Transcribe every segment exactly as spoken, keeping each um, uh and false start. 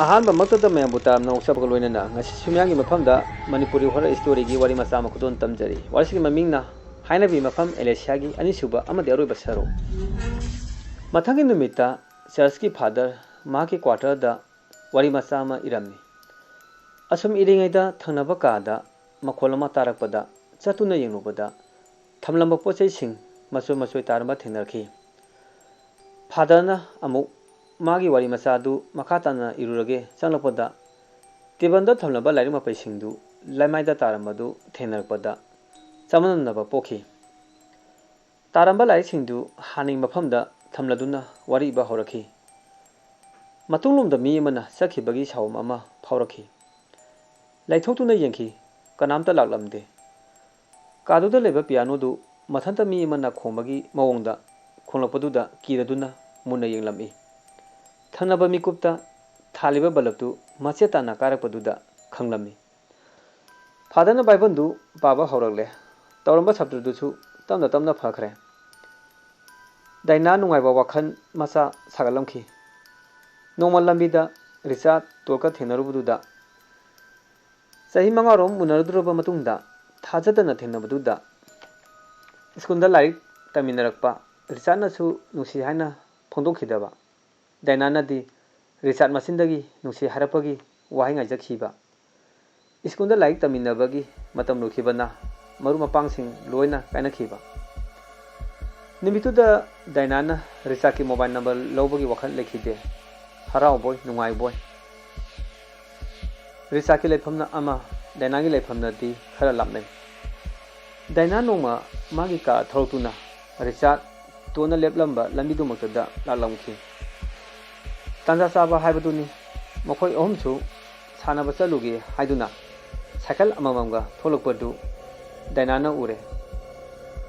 ꯑꯍꯥꯟꯕꯃꯛꯇꯗ ꯃꯌꯥꯝꯕꯨ ꯇꯔꯥꯝꯅ ꯑꯣꯛꯆꯕꯒ ꯂꯣꯏꯅꯅ ꯉꯁꯤꯁꯨ ꯃꯤꯌꯥꯝꯒꯤ ꯃꯐꯝꯗ ꯃꯅꯤꯄꯨꯔꯤ horror storyꯒꯤ ꯋꯥꯔꯤ ꯃꯆꯥ ꯑꯃ ꯈꯨꯗꯣꯜ ꯇꯝꯖꯔꯤ꯫ ꯋꯥꯔꯤꯁꯤꯒꯤ ꯃꯃꯤꯡꯅ ꯍꯥꯏꯅꯕꯤ ꯃꯐꯝ ꯑꯦꯂꯦꯁꯤꯌꯥꯒꯤ ꯑꯅꯤꯁꯨꯕ ꯑꯃꯗꯤ ꯑꯔꯣꯏꯕ ꯁꯔꯨꯛ꯫ ꯃꯊꯪꯒꯤ ꯅꯨꯃꯤꯠꯇ churchꯀꯤ father ꯃꯍꯥꯛꯀꯤ quarterꯗ ꯋꯥꯔꯤ ꯃꯆꯥ ꯑꯃ ꯏꯔꯝꯃꯤ꯫ ꯑꯁꯨꯝ ꯏꯔꯤꯉꯩꯗ ꯊꯪꯅꯕ ꯀꯥꯗ ꯃꯈꯣꯜ ꯑꯃ ꯇꯥꯔꯛꯄꯗ ꯆꯠꯇꯨꯅ ꯌꯦꯡꯂꯨꯕꯗ ꯊꯝꯂꯝꯕ ꯄꯣꯠ ꯆꯩꯁꯤꯡ ꯃꯆꯣꯏ ꯃꯆꯣꯏ ꯇꯥꯔꯝꯕ ꯊꯦꯡꯅꯔꯛꯈꯤ꯫ Fatherꯅ ꯑꯃꯨꯛ ꯃꯥꯒꯤ ꯋꯥꯔꯤ ꯃꯆꯥ ꯑꯗꯨ ꯃꯈꯥ ꯇꯥꯅ ꯏꯔꯨꯔꯒꯦ ꯆꯪꯂꯛꯄꯗ tableꯗ ꯊꯝꯂꯝꯕ ꯂꯥꯏꯔꯤꯛ ꯃꯄꯩꯁꯤꯡꯗꯨ ꯂꯩꯃꯥꯏꯗ ꯇꯥꯔꯝꯕꯗꯨ ꯊꯦꯡꯅꯔꯛꯄꯗ ꯆꯃꯝꯅꯕ ꯄꯣꯛꯈꯤ꯫ ꯇꯥꯔꯝꯕ ꯂꯥꯏꯔꯤꯛꯁꯤꯡꯗꯨ ꯍꯥꯟꯅꯒꯤ ꯃꯐꯝꯗ ꯊꯝꯂꯗꯨꯅ ꯋꯥꯔꯤ ꯏꯕ ꯍꯧꯔꯛꯈꯤ꯫ ꯃꯇꯨꯡꯂꯣꯝꯗ ꯃꯤ ꯑꯃꯅ ꯆꯠꯈꯤꯕꯒꯤ ꯁꯥꯎꯝ ꯑꯃ ꯐꯥꯎꯔꯛꯈꯤ꯫ ꯂꯩꯊꯣꯛꯇꯨꯅ ꯌꯦꯡꯈꯤ, ꯀꯅꯥꯝꯇ ꯂꯥꯛꯂꯝꯗꯦ꯫ ꯀꯥꯗꯨꯗ ꯂꯩꯕ pianoꯗꯨ ꯃꯊꯟꯇ ꯃꯤ ꯑꯃꯅ ꯈꯣꯡꯕꯒꯤ ꯃꯑꯣꯡꯗ ꯈꯣꯡꯂꯛꯄꯗꯨꯗ ꯀꯤꯔꯗꯨꯅ ꯃꯨꯟꯅ ꯌꯦꯡꯂꯝꯃꯤ꯫ ꯊꯪꯅꯕ ꯃꯤꯀꯨꯞꯇ ꯊꯥꯜꯂꯤꯕ bulbꯇꯨ ꯃꯆꯦꯠ ꯇꯥꯅ ꯀꯥꯏꯔꯛꯄꯗꯨꯗ ꯈꯪꯂꯝꯃꯤ꯫ Fatherꯅ Bibleꯗꯨ ꯄꯥꯕ ꯍꯧꯔꯛꯂꯦ꯫ ꯇꯧꯔꯝꯕ ꯁꯞꯇ꯭ꯔꯗꯨꯁꯨ ꯇꯞꯅ ꯇꯞꯅ ꯐꯈ꯭ꯔꯦ꯫ ꯗꯥꯏꯅꯥ ꯅꯨꯡꯉꯥꯏꯕ ꯋꯥꯈꯜ ꯃꯆꯥ ꯁꯥꯒꯠꯂꯝꯈꯤ꯫ ꯅꯣꯡꯃ ꯂꯝꯕꯤꯗ ꯔꯤꯆꯥꯔꯗ ꯇꯣꯜꯀ ꯊꯦꯡꯅꯔꯨꯕꯗꯨꯗ, ꯆꯍꯤ ꯃꯉꯥꯔꯣꯝ ꯎꯅꯔꯨꯗ꯭ꯔꯕ ꯃꯇꯨꯡꯗ ꯊꯥꯖꯗꯅ ꯊꯦꯡꯅꯕꯗꯨꯗ, ꯁ꯭ꯀꯨꯜꯗ ꯂꯥꯏꯔꯤꯛ ꯇꯝꯃꯤꯟꯅꯔꯛꯄ ꯔꯤꯆꯥꯔꯗꯅꯁꯨ ꯅꯨꯡꯁꯤ ꯍꯥꯏꯅ ꯐꯣꯡꯗꯣꯛꯈꯤꯗꯕ, ꯗꯥꯏꯅꯥꯅꯗꯤ ꯔꯤꯆꯥꯔꯗ ꯃꯆꯤꯟꯗꯒꯤ ꯅꯨꯡꯁꯤ ꯍꯥꯏꯔꯛꯄꯒꯤ ꯋꯥꯍꯩ ꯉꯥꯏꯖꯈꯤꯕ꯫ ꯁ꯭ꯀꯨꯜꯗ ꯂꯥꯏꯔꯤꯛ ꯇꯝꯃꯤꯟꯅꯕꯒꯤ ꯃꯇꯝ ꯂꯣꯏꯈꯤꯕꯅ ꯃꯔꯨꯞ ꯃꯄꯥꯡꯁꯤꯡ ꯂꯣꯏꯅ ꯀꯥꯏꯅꯈꯤꯕ꯫ ꯅꯨꯃꯤꯠꯇꯨꯗ ꯗꯥꯏꯅꯥꯅ ꯔꯤꯆꯥꯔꯗꯀꯤ mobile number ꯂꯧꯕꯒꯤ ꯋꯥꯈꯜ ꯂꯩꯈꯤꯗꯦ꯫ ꯍꯔꯥꯎꯕꯣꯏ ꯅꯨꯡꯉꯥꯏꯕꯣꯏ꯫ ꯔꯤꯆꯥꯔꯗꯀꯤ ꯂꯩꯐꯝꯅ ꯑꯃ, ꯗꯥꯏꯅꯥꯒꯤ ꯂꯩꯐꯝꯅꯗꯤ ꯈꯔ ꯂꯥꯞꯅꯩ꯫ ꯗꯥꯏꯅꯥ ꯅꯣꯡꯃ ꯃꯥꯒꯤ ꯀꯥꯔ ꯊꯧꯔꯛꯇꯨꯅ ꯔꯤꯆꯥꯔꯗ ꯇꯣꯟꯅ ꯂꯦꯞꯂꯝꯕ ꯂꯝꯕꯤꯗꯨꯃꯛꯇꯗ ꯂꯥꯛꯂꯝꯈꯤ꯫ ꯇꯥꯟꯖꯥ ꯆꯥꯕ ꯍꯥꯏꯕꯗꯨꯅꯤ꯫ ꯃꯈꯣꯏ ꯑꯍꯨꯝꯁꯨ ꯁꯥꯟꯅꯕ ꯆꯠꯂꯨꯒꯦ ꯍꯥꯏꯗꯨꯅ ꯁꯥꯏꯀꯜ ꯑꯃꯃꯝꯒ ꯊꯣꯛꯂꯛꯄꯗꯨ ꯗꯥꯏꯅꯥꯅ ꯎꯔꯦ꯫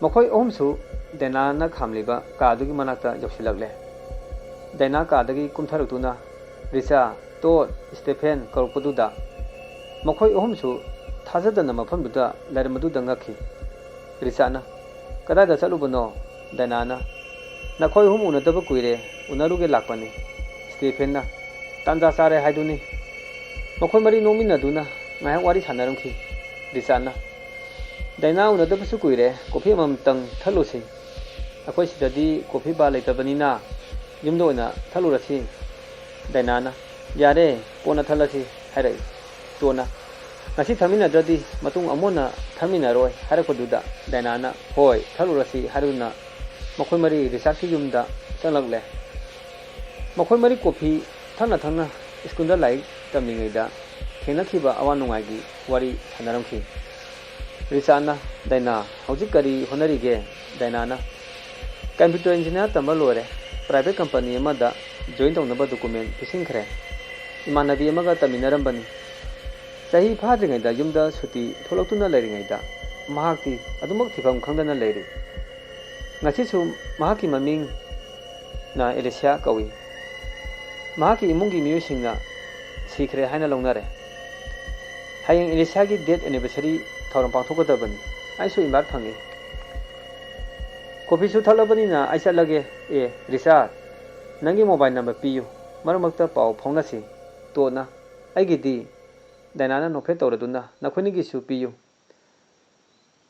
ꯃꯈꯣꯏ ꯑꯍꯨꯝꯁꯨ ꯗꯥꯏꯅꯥꯅ ꯈꯥꯝꯂꯤꯕ ꯀꯥꯗꯨꯒꯤ ꯃꯅꯥꯛꯇ ꯌꯧꯁꯤꯜꯂꯛꯂꯦ꯫ ꯗꯥꯏꯅꯥ ꯀꯥꯗꯒꯤ ꯀꯨꯝꯊꯔꯛꯇꯨꯅ ꯔꯤꯆꯥ, ꯇꯣꯠ, ꯁ꯭ꯇꯦꯐꯦꯟ ꯀꯧꯔꯛꯄꯗꯨꯗ ꯃꯈꯣꯏ ꯑꯍꯨꯝꯁꯨ ꯊꯥꯖꯗꯅ ꯃꯐꯝꯗꯨꯗ ꯂꯩꯔꯝꯕꯗꯨꯗ ꯉꯛꯈꯤ꯫ ꯔꯤꯆꯥꯅ, "ꯀꯗꯥꯏꯗ ꯆꯠꯂꯨꯕꯅꯣ?" ꯗꯥꯏꯅꯥꯅ, "ꯅꯈꯣꯏ ꯑꯍꯨꯝ ꯎꯅꯗꯕ ꯀꯨꯏꯔꯦ, ꯎꯅꯔꯨꯒꯦ ꯂꯥꯛꯄꯅꯤ꯫" ꯁ꯭ꯇꯦꯐꯦꯟꯅ, ꯇꯥꯟꯖꯥ ꯆꯥꯔꯦ ꯍꯥꯏꯗꯨꯅꯤ꯫ ꯃꯈꯣꯏ ꯃꯔꯤ ꯅꯣꯛꯃꯤꯟꯅꯗꯨꯅ ꯉꯥꯏꯍꯥꯛ ꯋꯥꯔꯤ ꯁꯥꯟꯅꯔꯝꯈꯤ꯫ ꯔꯤꯆꯥꯔꯗꯅ, "ꯗꯥꯏꯅꯥ, ꯎꯅꯗꯕꯁꯨ ꯀꯨꯏꯔꯦ, ꯀꯣꯐꯤ ꯑꯃꯃꯝꯇꯪ ꯊꯛꯂꯨꯁꯤ꯫ ꯑꯩꯈꯣꯏ ꯁꯤꯗꯗꯤ ꯀꯣꯐꯤ ꯕꯥꯔ ꯂꯩꯇꯕꯅꯤꯅ ꯌꯨꯝꯗ ꯑꯣꯏꯅ ꯊꯛꯂꯨꯔꯁꯤ꯫" ꯗꯥꯏꯅꯥꯅ, "ꯌꯥꯔꯦ, ꯀꯣꯟꯅ ꯊꯛꯂꯁꯤ" ꯍꯥꯏꯔꯛꯏ꯫ ꯇꯣꯟꯅ, "ꯉꯁꯤ ꯊꯛꯃꯤꯟꯅꯗ꯭ꯔꯗꯤ ꯃꯇꯨꯡ ꯑꯃꯨꯛ ꯍꯟꯅ ꯊꯛꯃꯤꯟꯅꯔꯣꯏ" ꯍꯥꯏꯔꯛꯄꯗꯨꯗ ꯗꯥꯏꯅꯥꯅ "ꯍꯣꯏ, ꯊꯛꯂꯨꯔꯁꯤ" ꯍꯥꯏꯗꯨꯅ ꯃꯈꯣꯏ ꯃꯔꯤ ꯔꯤꯆꯥꯔꯗꯀꯤ ꯌꯨꯝꯗ ꯆꯪꯂꯛꯂꯦ꯫ ꯃꯈꯣꯏ ꯃꯔꯤ ꯀꯣꯐꯤ ꯊꯛꯅ ꯊꯛꯅ ꯁ꯭ꯀꯨꯜꯗ ꯂꯥꯏꯔꯤꯛ ꯇꯝꯂꯤꯉꯩꯗ ꯊꯦꯡꯅꯈꯤꯕ ꯑꯋꯥ ꯅꯨꯡꯉꯥꯏꯒꯤ ꯋꯥꯔꯤ ꯁꯥꯟꯅꯔꯝꯈꯤ꯫ ꯔꯤꯆꯥꯔꯗꯅ, "ꯗꯥꯏꯅꯥ, ꯍꯧꯖꯤꯛ ꯀꯔꯤ ꯍꯣꯠꯅꯔꯤꯒꯦ?" ꯗꯥꯏꯅꯥꯅ, "ꯀꯝꯄ꯭ꯌꯨꯇꯔ ꯏꯟꯖꯤꯅꯤꯌꯥꯔ ꯇꯝꯕ ꯂꯣꯏꯔꯦ, ꯄ꯭ꯔꯥꯏꯚꯦꯠ ꯀꯝꯄꯅꯤ ꯑꯃꯗ ꯖꯣꯏꯟ ꯇꯧꯅꯕ ꯗꯣꯀꯨꯃꯦꯟ ꯄꯤꯁꯤꯟꯈ꯭ꯔꯦ꯫ ꯏꯃꯥꯟꯅꯕꯤ ꯑꯃꯒ ꯇꯝꯃꯤꯟꯅꯔꯝꯕꯅꯤ꯫ ꯆꯍꯤ ꯐꯥꯗ꯭ꯔꯤꯉꯩꯗ ꯌꯨꯝꯗ ꯁꯨꯇꯤ ꯊꯣꯛꯂꯛꯇꯨꯅ ꯂꯩꯔꯤꯉꯩꯗ ꯃꯍꯥꯛꯇꯤ ꯑꯗꯨꯃꯛ ꯊꯤꯐꯝ ꯈꯪꯗꯅ ꯂꯩꯔꯤ꯫ ꯉꯁꯤꯁꯨ ꯃꯍꯥꯛꯀꯤ ꯃꯃꯤꯡꯅ ꯑꯦꯂꯤꯁꯤꯌꯥ ꯀꯧꯏ꯫ ꯃꯍꯥꯛꯀꯤ ꯏꯃꯨꯡꯒꯤ ꯃꯤꯑꯣꯏꯁꯤꯡꯅ ꯁꯤꯈ꯭ꯔꯦ ꯍꯥꯏꯅ ꯂꯧꯅꯔꯦ꯫ ꯍꯌꯦꯡ ꯑꯦꯂꯤꯁꯤꯌꯥꯒꯤ ꯗꯦꯠ ꯑꯦꯅꯤꯚꯔꯁꯔꯤ ꯊꯧꯔꯝ ꯄꯥꯡꯊꯣꯛꯀꯗꯕꯅꯤ꯫ ꯑꯩꯁꯨ ꯏꯟꯚꯥꯏꯠ ꯐꯪꯏ꯫ ꯀꯣꯐꯤꯁꯨ ꯊꯛꯂꯕꯅꯤꯅ ꯑꯩ ꯆꯠꯂꯒꯦ꯫ ꯑꯦ, ꯔꯤꯆꯥꯔꯗ, ꯅꯪꯒꯤ ꯃꯣꯕꯥꯏꯜ ꯅꯝꯕꯔ ꯄꯤꯌꯨ, ꯃꯔꯛ ꯃꯔꯛꯇ ꯄꯥꯎ ꯐꯥꯎꯅꯁꯤ꯫" ꯇꯣꯟꯅ, "ꯑꯩꯒꯤꯗꯤ?" ꯗꯥꯏꯅꯥꯅ ꯅꯣꯛꯐꯦꯠ ꯇꯧꯔꯗꯨꯅ, "ꯅꯈꯣꯏꯅꯤꯒꯤꯁꯨ ꯄꯤꯌꯨ꯫"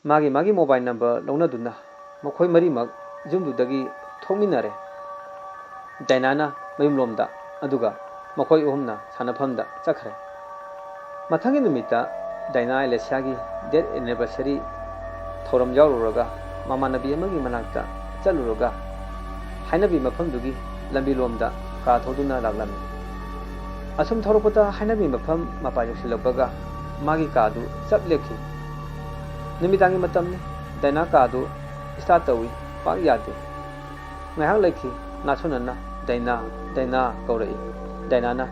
ꯃꯥꯒꯤ ꯃꯥꯒꯤ ꯃꯣꯕꯥꯏꯜ ꯅꯝꯕꯔ ꯂꯧꯅꯗꯨꯅ ꯃꯈꯣꯏ ꯃꯔꯤꯃꯛ ꯌꯨꯝꯗꯨꯗꯒꯤ ꯊꯣꯛꯃꯤꯟꯅꯔꯦ꯫ ꯗꯥꯏꯅꯥꯅ ꯃꯌꯨꯝꯂꯣꯝꯗ, ꯑꯗꯨꯒ ꯃꯈꯣꯏ ꯑꯍꯨꯝꯅ ꯁꯥꯟꯅꯐꯝꯗ ꯆꯠꯈ꯭ꯔꯦ꯫ ꯃꯊꯪꯒꯤ ꯅꯨꯃꯤꯠꯇ ꯗꯥꯏꯅꯥ ꯑꯦꯂꯤꯁꯤꯌꯥꯒꯤ ꯗꯦꯠ ꯑꯦꯅꯤꯚꯔꯁꯔꯤ ꯊꯧꯔꯝ ꯌꯥꯎꯔꯨꯔꯒ ꯃꯃꯥꯟꯅꯕꯤ ꯑꯃꯒꯤ ꯃꯅꯥꯛꯇ ꯆꯠꯂꯨꯔꯒ ꯍꯥꯏꯅꯕꯤ ꯃꯐꯝꯗꯨꯒꯤ ꯂꯝꯕꯤꯂꯣꯝꯗ ꯀꯥ ꯊꯧꯗꯨꯅ ꯂꯥꯛꯂꯝꯃꯤ꯫ ꯑꯁꯨꯝ ꯊꯧꯔꯛꯄꯗ ꯍꯥꯏꯅꯕꯤ ꯃꯐꯝ ꯃꯄꯥ ꯌꯧꯁꯤꯜꯂꯛꯄꯒ ꯃꯥꯒꯤ ꯀꯥꯗꯨ ꯆꯞ ꯂꯦꯞꯈꯤ꯫ ꯅꯨꯃꯤꯗꯥꯡꯒꯤ ꯃꯇꯝꯅꯤ꯫ ꯗꯥꯏꯅꯥ ꯀꯥꯗꯨ ꯁ꯭ꯇꯥꯔꯠ ꯇꯧꯏ, ꯄꯥꯛ ꯌꯥꯗꯦ꯫ ꯉꯥꯏꯍꯥꯛ ꯂꯩꯈꯤ꯫ ꯅꯥꯁꯣꯟꯅꯅ "ꯗꯥꯏꯅꯥ, ꯗꯥꯏꯅꯥ" ꯀꯧꯔꯛꯏ꯫ ꯗꯥꯏꯅꯥꯅ,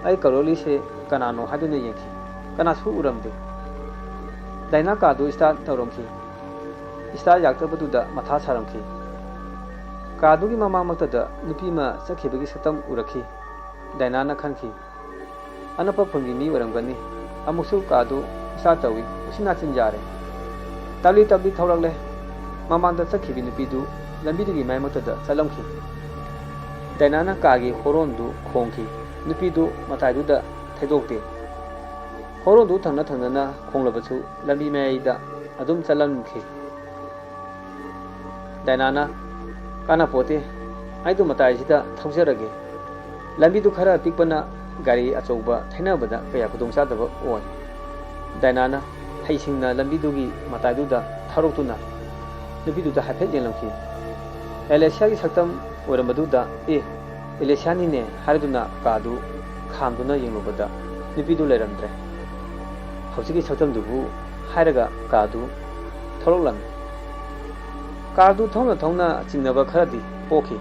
"ꯑꯩ ꯀꯧꯔꯛꯂꯤꯁꯦ ꯀꯅꯥꯅꯣ?" ꯍꯥꯏꯗꯨꯅ ꯌꯦꯡꯈꯤ꯫ ꯀꯅꯥꯁꯨ ꯎꯔꯝꯗꯦ꯫ ꯗꯥꯏꯅꯥ ꯀꯥꯗꯨ ꯁ꯭ꯇꯥꯔꯠ ꯇꯧꯔꯝꯈꯤ꯫ ꯁ꯭ꯇꯥꯔꯠ ꯌꯥꯔꯛꯇꯕꯗꯨꯗ ꯃꯊꯥ ꯁꯥꯔꯝꯈꯤ꯫ ꯀꯥꯗꯨꯒꯤ ꯃꯃꯥꯡꯃꯛꯇꯗ ꯅꯨꯄꯤ ꯑꯃ ꯆꯠꯈꯤꯕꯒꯤ ꯁꯛꯇꯝ ꯎꯔꯛꯈꯤ꯫ ꯗꯥꯏꯅꯥꯅ ꯈꯟꯈꯤ, "ꯑꯅꯛꯄ ꯈꯨꯟꯒꯤ ꯃꯤ ꯑꯣꯏꯔꯝꯒꯅꯤ꯫" ꯑꯃꯨꯛꯁꯨ ꯀꯥꯗꯨ ꯁ꯭ꯇꯥꯔꯠ ꯇꯧꯏ꯫ ꯎꯆꯤꯟ ꯅꯥꯆꯤꯟ ꯌꯥꯔꯦ꯫ ꯇꯞꯂꯤ ꯇꯞꯂꯤ ꯊꯧꯔꯛꯂꯦ꯫ ꯃꯃꯥꯡꯗ ꯆꯠꯈꯤꯕꯤ ꯅꯨꯄꯤꯗꯨ ꯂꯝꯕꯤꯗꯨꯒꯤ ꯃꯌꯥꯏꯃꯛꯇꯗ ꯆꯠꯂꯝꯈꯤ꯫ ꯗꯥꯏꯅꯥꯅ ꯀꯥꯒꯤ ꯍꯣꯔꯣꯟꯗꯨ ꯈꯣꯡꯈꯤ꯫ ꯅꯨꯄꯤꯗꯨ ꯃꯇꯥꯏꯗꯨꯗ ꯊꯩꯗꯣꯛꯇꯦ꯫ ꯍꯣꯔꯣꯟꯗꯨ ꯊꯪꯅ ꯊꯪꯅꯅ ꯈꯣꯡꯂꯕꯁꯨ ꯂꯝꯕꯤ ꯃꯌꯥꯏꯗ ꯑꯗꯨꯝ ꯆꯠꯂꯝꯈꯤ꯫ ꯗꯥꯏꯅꯥꯅ, "ꯀꯥꯟꯅꯄꯣꯠꯇꯦ, ꯑꯩꯗꯣ ꯃꯇꯥꯏꯁꯤꯗ ꯊꯧꯖꯔꯒꯦ꯫ ꯂꯝꯕꯤꯗꯨ ꯈꯔ ꯄꯤꯛꯄꯅ ꯒꯥꯔꯤ ꯑꯆꯧꯕ ꯊꯩꯅꯕꯗ ꯀꯌꯥ ꯈꯨꯗꯣꯡꯆꯥꯗꯕ ꯑꯣꯏ"꯫ ꯗꯥꯏꯅꯥꯅ ꯍꯩꯁꯤꯡꯅ ꯂꯝꯕꯤꯗꯨꯒꯤ ꯃꯇꯥꯏꯗꯨꯗ ꯊꯧꯔꯛꯇꯨꯅ ꯅꯨꯄꯤꯗꯨꯗ ꯍꯥꯏꯐꯦꯠ ꯌꯦꯡꯂꯝꯈꯤ꯫ ꯑꯦꯂꯦꯁꯤꯌꯥꯒꯤ ꯁꯛꯇꯝ ꯑꯣꯏꯔꯝꯕꯗꯨꯗ, "ꯑꯦ, ꯑꯦꯂꯦꯁꯤꯌꯥꯅꯤꯅꯦ" ꯍꯥꯏꯔꯗꯨꯅ ꯀꯥꯗꯨ ꯈꯥꯝꯗꯨꯅ ꯌꯦꯡꯂꯨꯕꯗ ꯅꯨꯄꯤꯗꯨ ꯂꯩꯔꯝꯗ꯭ꯔꯦ꯫ "ꯍꯧꯖꯤꯛꯀꯤ ꯁꯛꯇꯝꯗꯨꯕꯨ" ꯍꯥꯏꯔꯒ ꯀꯥꯗꯨ ꯊꯧꯔꯛꯂꯝꯃꯤ꯫ ꯀꯥꯗꯨ ꯊꯧꯅ ꯊꯧꯅ ꯆꯤꯡꯅꯕ ꯈꯔꯗꯤ ꯄꯣꯛꯈꯤ꯫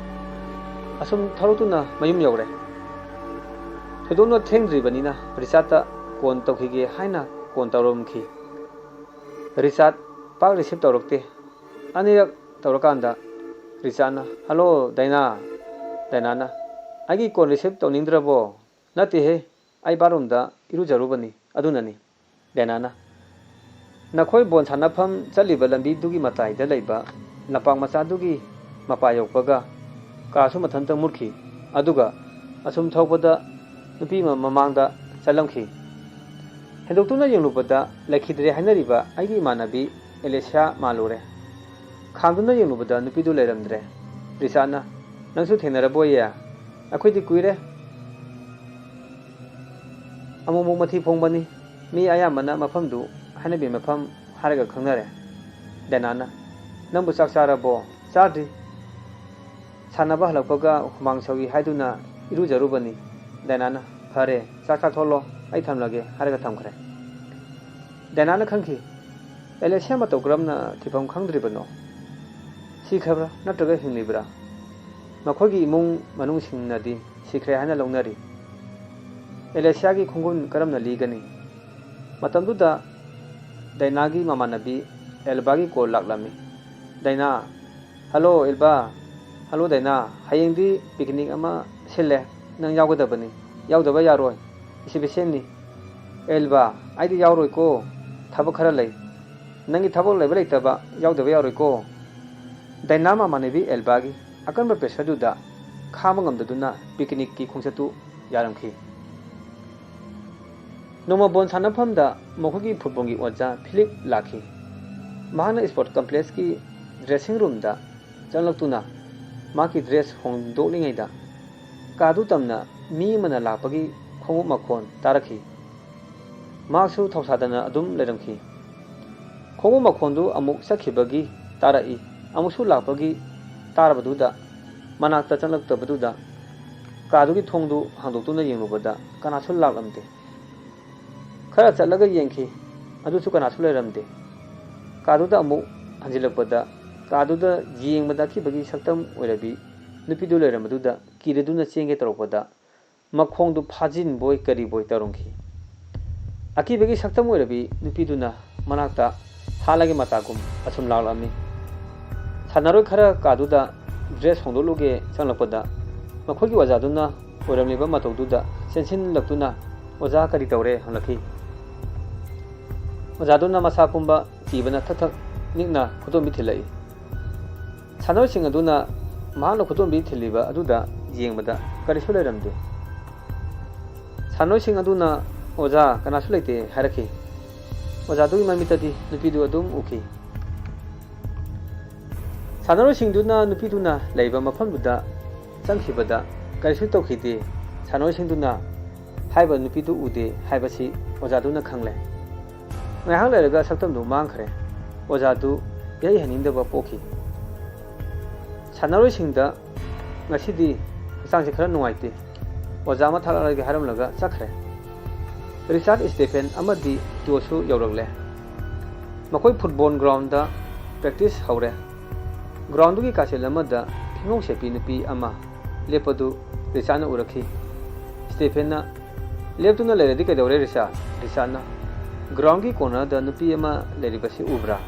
ꯑꯁꯨꯝ ꯊꯧꯔꯛꯇꯨꯅ ꯃꯌꯨꯝ ꯌꯧꯔꯦ꯫ ꯊꯣꯏꯗꯣꯛꯅ ꯊꯦꯡꯗ꯭ꯔꯤꯕꯅꯤꯅ ꯔꯤꯆꯥꯔꯗꯇ ꯀꯣꯟ ꯇꯧꯈꯤꯒꯦ ꯍꯥꯏꯅ ꯀꯣꯟ ꯇꯧꯔꯝꯈꯤ꯫ ꯔꯤꯆꯥꯔꯗ ꯄꯥꯛ ꯔꯤꯁꯤꯞ ꯇꯧꯔꯛꯇꯦ꯫ ꯑꯅꯤꯔꯛ ꯇꯧꯔꯀꯥꯟꯗ ꯔꯤꯆꯥꯔꯗꯅ, "ꯍꯜꯂꯣ, ꯗꯥꯏꯅꯥ?" ꯗꯥꯏꯅꯥꯅ, "ꯑꯩꯒꯤ ꯀꯣꯟ ꯔꯤꯁꯤꯞ ꯇꯧꯅꯤꯡꯗ꯭ꯔꯕꯣ?" "ꯅꯠꯇꯦꯍꯦ, ꯑꯩ ꯕꯥꯠꯔꯨꯝꯗ ꯏꯔꯨꯖꯔꯨꯕꯅꯤ, ꯑꯗꯨꯅꯅꯤ"꯫ ꯗꯥꯏꯅꯥꯅ, "ꯅꯈꯣꯏ ꯕꯣꯜ ꯁꯥꯟꯅꯐꯝ ꯆꯠꯂꯤꯕ ꯂꯝꯕꯤꯗꯨꯒꯤ ꯃꯇꯥꯏꯗ ꯂꯩꯕ ꯂꯝꯄꯥꯛ ꯃꯆꯥꯗꯨꯒꯤ ꯃꯄꯥ ꯌꯧꯕꯒ ꯀꯥꯔꯁꯨ ꯃꯊꯟꯇ ꯃꯨꯠꯈꯤ꯫ ꯑꯗꯨꯒ ꯑꯁꯨꯝ ꯊꯧꯕꯗ ꯅꯨꯄꯤ ꯑꯃ ꯃꯃꯥꯡꯗ ꯆꯠꯂꯝꯈꯤ꯫ ꯍꯦꯟꯗꯣꯛꯇꯨꯅ ꯌꯦꯡꯂꯨꯕꯗ ꯂꯩꯈꯤꯗ꯭ꯔꯦ ꯍꯥꯏꯅꯔꯤꯕ ꯑꯩꯒꯤ ꯏꯃꯥꯟꯅꯕꯤ ꯑꯦꯂꯦꯁꯤꯌꯥ ꯃꯥꯜꯂꯨꯔꯦ꯫ ꯈꯥꯝꯗꯨꯅ ꯌꯦꯡꯂꯨꯕꯗ ꯅꯨꯄꯤꯗꯨ ꯂꯩꯔꯝꯗ꯭ꯔꯦ"꯫ ꯔꯤꯆꯥꯔꯗꯅ, "ꯅꯪꯁꯨ ꯊꯦꯡꯅꯔꯕꯣꯏꯌꯦ? ꯑꯩꯈꯣꯏꯗꯤ ꯀꯨꯏꯔꯦ ꯑꯃꯨꯛꯃꯨꯛ ꯃꯊꯤ ꯐꯣꯡꯕꯅꯤ꯫ ꯃꯤ ꯑꯌꯥꯝꯕꯅ ꯃꯐꯝꯗꯨ ꯍꯥꯏꯅꯕꯤ ꯃꯐꯝ ꯍꯥꯏꯔꯒ ꯈꯪꯅꯔꯦ"꯫ ꯗꯥꯏꯅꯥꯅ, "ꯅꯪꯕꯨ ꯆꯥꯛ ꯆꯥꯔꯕꯣ?" "ꯆꯥꯗ꯭ꯔꯤ꯫ ꯁꯥꯟꯅꯕ ꯍꯜꯂꯛꯄꯒ ꯍꯨꯃꯥꯡ ꯁꯧꯏ ꯍꯥꯏꯗꯨꯅ ꯏꯔꯨꯖꯔꯨꯕꯅꯤ"꯫ ꯗꯥꯏꯅꯥꯅ, "ꯐꯔꯦ, ꯆꯥꯛ ꯆꯥꯊꯣꯛꯂꯣ, ꯑꯩ ꯊꯝꯂꯒꯦ" ꯍꯥꯏꯔꯒ ꯊꯝꯈ꯭ꯔꯦ꯫ ꯗꯥꯏꯅꯥꯅ ꯈꯪꯈꯤ, ꯑꯦꯂꯦꯁꯤꯌꯥ ꯃꯇꯧ ꯀꯔꯝꯅ ꯊꯤꯐꯝ ꯈꯪꯗ꯭ꯔꯤꯕꯅꯣ? ꯁꯤꯈ꯭ꯔꯕ꯭ꯔꯥ ꯅꯠꯇ꯭ꯔꯒ ꯍꯤꯡꯂꯤꯕ꯭ꯔꯥ? ꯃꯈꯣꯏꯒꯤ ꯏꯃꯨꯡ ꯃꯅꯨꯡꯁꯤꯡꯅꯗꯤ ꯁꯤꯈ꯭ꯔꯦ ꯍꯥꯏꯅ ꯂꯧꯅꯔꯤ꯫ ꯑꯦꯂꯦꯁꯤꯌꯥꯒꯤ ꯈꯣꯡꯒꯨꯟ ꯀꯔꯝꯅ ꯂꯤꯒꯅꯤ? ꯃꯇꯝꯗꯨꯗ ꯗꯥꯏꯅꯥꯒꯤ ꯃꯃꯥꯟꯅꯕꯤ ꯑꯦꯜꯕꯥꯒꯤ ꯀꯣꯜ ꯂꯥꯛꯂꯝꯃꯤ꯫ "ꯗꯥꯏꯅꯥ, ꯍꯜꯂꯣ ꯑꯦꯜꯕꯥ꯫ ꯍꯜꯂꯣ ꯗꯥꯏꯅꯥ, ꯍꯌꯦꯡꯗꯤ ꯄꯤꯛꯅꯤꯛ ꯑꯃ ꯁꯤꯜꯂꯦ, ꯅꯪ ꯌꯥꯎꯒꯗꯕꯅꯤ꯫ ꯌꯥꯎꯗꯕ ꯌꯥꯔꯣꯏ, ꯏꯁꯄꯤꯁꯦꯜꯅꯤ"꯫ "ꯑꯦꯜꯕꯥ, ꯑꯩꯗꯤ ꯌꯥꯎꯔꯣꯏꯀꯣ, ꯊꯕꯛ ꯈꯔ ꯂꯩ"꯫ "ꯅꯪꯒꯤ ꯊꯕꯛ ꯂꯩꯕ ꯂꯩꯇꯕ ꯌꯥꯎꯗꯕ ꯌꯥꯔꯣꯏꯀꯣ"꯫ ꯗꯥꯏꯅꯥ ꯃꯃꯥꯟꯅꯕꯤ ꯑꯦꯜꯕꯥꯒꯤ ꯑꯀꯟꯕ ꯄ꯭ꯔꯦꯁꯔꯗꯨꯗ ꯈꯥꯡꯕ ꯉꯝꯗꯗꯨꯅ ꯄꯤꯛꯅꯤꯛꯀꯤ ꯈꯣꯡꯆꯠꯇꯨ ꯌꯥꯔꯝꯈꯤ꯫ ꯅꯣꯡꯃ ꯕꯣꯜ ꯁꯥꯟꯅꯐꯝꯗ ꯃꯈꯣꯏꯒꯤ ꯐꯨꯠꯕꯣꯜꯒꯤ ꯑꯣꯖꯥ ꯐꯤꯂꯤꯞ ꯂꯥꯛꯈꯤ꯫ ꯃꯍꯥꯛꯅ ꯁ꯭ꯄꯣꯔꯠ ꯀꯝꯄ꯭ꯂꯦꯛꯁꯀꯤ ꯗ꯭ꯔꯦꯁꯤꯡ ꯔꯨꯝꯗ ꯆꯪꯂꯛꯇꯨꯅ ꯃꯍꯥꯛꯀꯤ ꯗ꯭ꯔꯦꯁ ꯍꯣꯡꯗꯣꯛꯂꯤꯉꯩꯗ ꯀꯥꯗꯨ ꯇꯝꯅ ꯃꯤ ꯑꯃꯅ ꯂꯥꯛꯄꯒꯤ ꯈꯣꯡꯎꯞ ꯃꯈꯣꯟ ꯇꯥꯔꯛꯈꯤ꯫ ꯃꯍꯥꯛꯁꯨ ꯊꯧꯁꯥꯗꯅ ꯑꯗꯨꯝ ꯂꯩꯔꯝꯈꯤ꯫ ꯈꯣꯡꯎꯞ ꯃꯈꯣꯟꯗꯨ ꯑꯃꯨꯛ ꯆꯠꯈꯤꯕꯒꯤ ꯇꯥꯔꯛꯏ, ꯑꯃꯨꯛꯁꯨ ꯂꯥꯛꯄꯒꯤ ꯇꯥꯔꯕꯗꯨꯗ ꯃꯅꯥꯛꯇ ꯆꯪꯂꯛꯇꯕꯗꯨꯗ ꯀꯥꯗꯨꯒꯤ ꯊꯣꯡꯗꯨ ꯍꯥꯡꯗꯣꯛꯇꯨꯅ ꯌꯦꯡꯂꯨꯕꯗ ꯀꯅꯥꯁꯨ ꯂꯥꯛꯂꯝꯗꯦ꯫ ꯈꯔ ꯆꯠꯂꯒ ꯌꯦꯡꯈꯤ, ꯑꯗꯨꯁꯨ ꯀꯅꯥꯁꯨ ꯂꯩꯔꯝꯗꯦ꯫ ꯀꯥꯗꯨꯗ ꯑꯃꯨꯛ ꯍꯟꯖꯤꯜꯂꯛꯄꯗ ꯀꯥꯗꯨꯗ ꯌꯦꯡꯕꯗ ꯑꯀꯤꯕꯒꯤ ꯁꯛꯇꯝ ꯑꯣꯏꯔꯕꯤ ꯅꯨꯄꯤꯗꯨ ꯂꯩꯔꯝꯕꯗꯨꯗ ꯀꯤꯔꯗꯨꯅ ꯆꯦꯟꯒꯦ ꯇꯧꯔꯛꯄꯗ ꯃꯈꯣꯡꯗꯨ ꯐꯥꯖꯤꯟꯕꯣꯏ ꯀꯔꯤꯕꯣꯏ ꯇꯧꯔꯝꯈꯤ꯫ ꯑꯀꯤꯕꯒꯤ ꯁꯛꯇꯝ ꯑꯣꯏꯔꯕꯤ ꯅꯨꯄꯤꯗꯨꯅ ꯃꯅꯥꯛꯇ ꯍꯥꯠꯂꯒꯦ ꯃꯇꯥꯒꯨꯝ ꯑꯁꯨꯝ ꯂꯥꯎꯔꯛꯂꯝꯃꯤ꯫ ꯁꯥꯟꯅꯔꯣꯏ ꯈꯔ ꯀꯥꯗꯨꯗ ꯗ꯭ꯔꯦꯁ ꯍꯣꯡꯗꯣꯛꯂꯨꯒꯦ ꯆꯪꯂꯛꯄꯗ ꯃꯈꯣꯏꯒꯤ ꯑꯣꯖꯥꯗꯨꯅ ꯑꯣꯏꯔꯝꯂꯤꯕ ꯃꯇꯧꯗꯨꯗ ꯆꯦꯟꯁꯤꯜꯂꯛꯇꯨꯅ "ꯑꯣꯖꯥ, ꯀꯔꯤ ꯇꯧꯔꯦ?" ꯍꯪꯂꯛꯈꯤ꯫ ꯑꯣꯖꯥꯗꯨꯅ ꯃꯁꯥ ꯄꯨꯝꯕ ꯀꯤꯕꯅ ꯊꯛ ꯊꯛ ꯅꯤꯛꯅ ꯈꯨꯗꯣꯝꯕꯤ ꯊꯤꯜꯂꯛꯏ꯫ ꯁꯥꯟꯅꯔꯣꯏꯁꯤꯡ ꯑꯗꯨꯅ ꯃꯍꯥꯛꯅ ꯈꯨꯗꯣꯝꯕꯤ ꯊꯤꯜꯂꯤꯕ ꯑꯗꯨꯗ ꯌꯦꯡꯕꯗ ꯀꯔꯤꯁꯨ ꯂꯩꯔꯝꯗꯦ꯫ ꯁꯥꯟꯅꯔꯣꯏꯁꯤꯡ ꯑꯗꯨꯅ "ꯑꯣꯖꯥ, ꯀꯅꯥꯁꯨ ꯂꯩꯇꯦ" ꯍꯥꯏꯔꯛꯈꯤ꯫ ꯑꯣꯖꯥꯗꯨꯒꯤ ꯃꯃꯤꯠꯇꯗꯤ ꯅꯨꯄꯤꯗꯨ ꯑꯗꯨꯝ ꯎꯈꯤ꯫ ꯁꯥꯟꯅꯔꯣꯏꯁꯤꯡꯗꯨꯅ ꯅꯨꯄꯤꯗꯨꯅ ꯂꯩꯕ ꯃꯐꯝꯗꯨꯗ ꯆꯪꯈꯤꯕꯗ ꯀꯔꯤꯁꯨ ꯇꯧꯈꯤꯗꯦ꯫ ꯁꯥꯟꯅꯔꯣꯏꯁꯤꯡꯗꯨꯅ ꯍꯥꯏꯔꯤꯕ ꯅꯨꯄꯤꯗꯨ ꯎꯗꯦ ꯍꯥꯏꯕꯁꯤ ꯑꯣꯖꯥꯗꯨꯅ ꯈꯪꯂꯦ꯫ ꯉꯥꯏꯍꯥꯛ ꯂꯩꯔꯒ ꯁꯛꯇꯝꯗꯨ ꯃꯥꯡꯈ꯭ꯔꯦ꯫ ꯑꯣꯖꯥꯗꯨ ꯌꯩꯍꯟꯅꯤꯡꯗꯕ ꯄꯣꯛꯈꯤ꯫ ꯁꯥꯟꯅꯔꯣꯏꯁꯤꯡꯗ "ꯉꯁꯤꯗꯤ ꯍꯛꯆꯥꯡꯁꯦ ꯈꯔ ꯅꯨꯡꯉꯥꯏꯇꯦ, ꯑꯣꯖꯥ ꯑꯃ ꯊꯥꯔꯛꯂꯒꯦ" ꯍꯥꯏꯔꯝꯂꯒ ꯆꯠꯈ꯭ꯔꯦ꯫ ꯔꯤꯆꯥꯔꯗ, ꯁ꯭ꯇꯦꯐꯦꯟ ꯑꯃꯗꯤ ꯇꯣꯁꯨ ꯌꯧꯔꯛꯂꯦ꯫ ꯃꯈꯣꯏ ꯐꯨꯠꯕꯣꯜ ꯒ꯭ꯔꯥꯎꯟꯗ ꯄ꯭ꯔꯦꯛꯇꯤꯁ ꯍꯧꯔꯦ꯫ ꯒ꯭ꯔꯥꯎꯟꯗꯨꯒꯤ ꯀꯥꯆꯤꯜ ꯑꯃꯗ ꯐꯤꯃꯧ ꯁꯦꯠꯄꯤ ꯅꯨꯄꯤ ꯑꯃ ꯂꯦꯞꯄꯗꯨ ꯔꯤꯆꯥꯔꯗꯅ ꯎꯔꯛꯈꯤ꯫ ꯁ꯭ꯇꯦꯐꯦꯟꯅ "ꯂꯦꯞꯇꯨꯅ ꯂꯩꯔꯗꯤ ꯀꯩꯗꯧꯔꯦ, ꯔꯤꯆꯥꯔꯗ?" ꯔꯤꯆꯥꯔꯗꯅ "ꯒ꯭ꯔꯥꯎꯟꯒꯤ ꯀꯣꯔꯅꯔꯗ ꯅꯨꯄꯤ ꯑꯃ ꯂꯩꯔꯤꯕꯁꯤ ꯎꯕ꯭ꯔꯥ?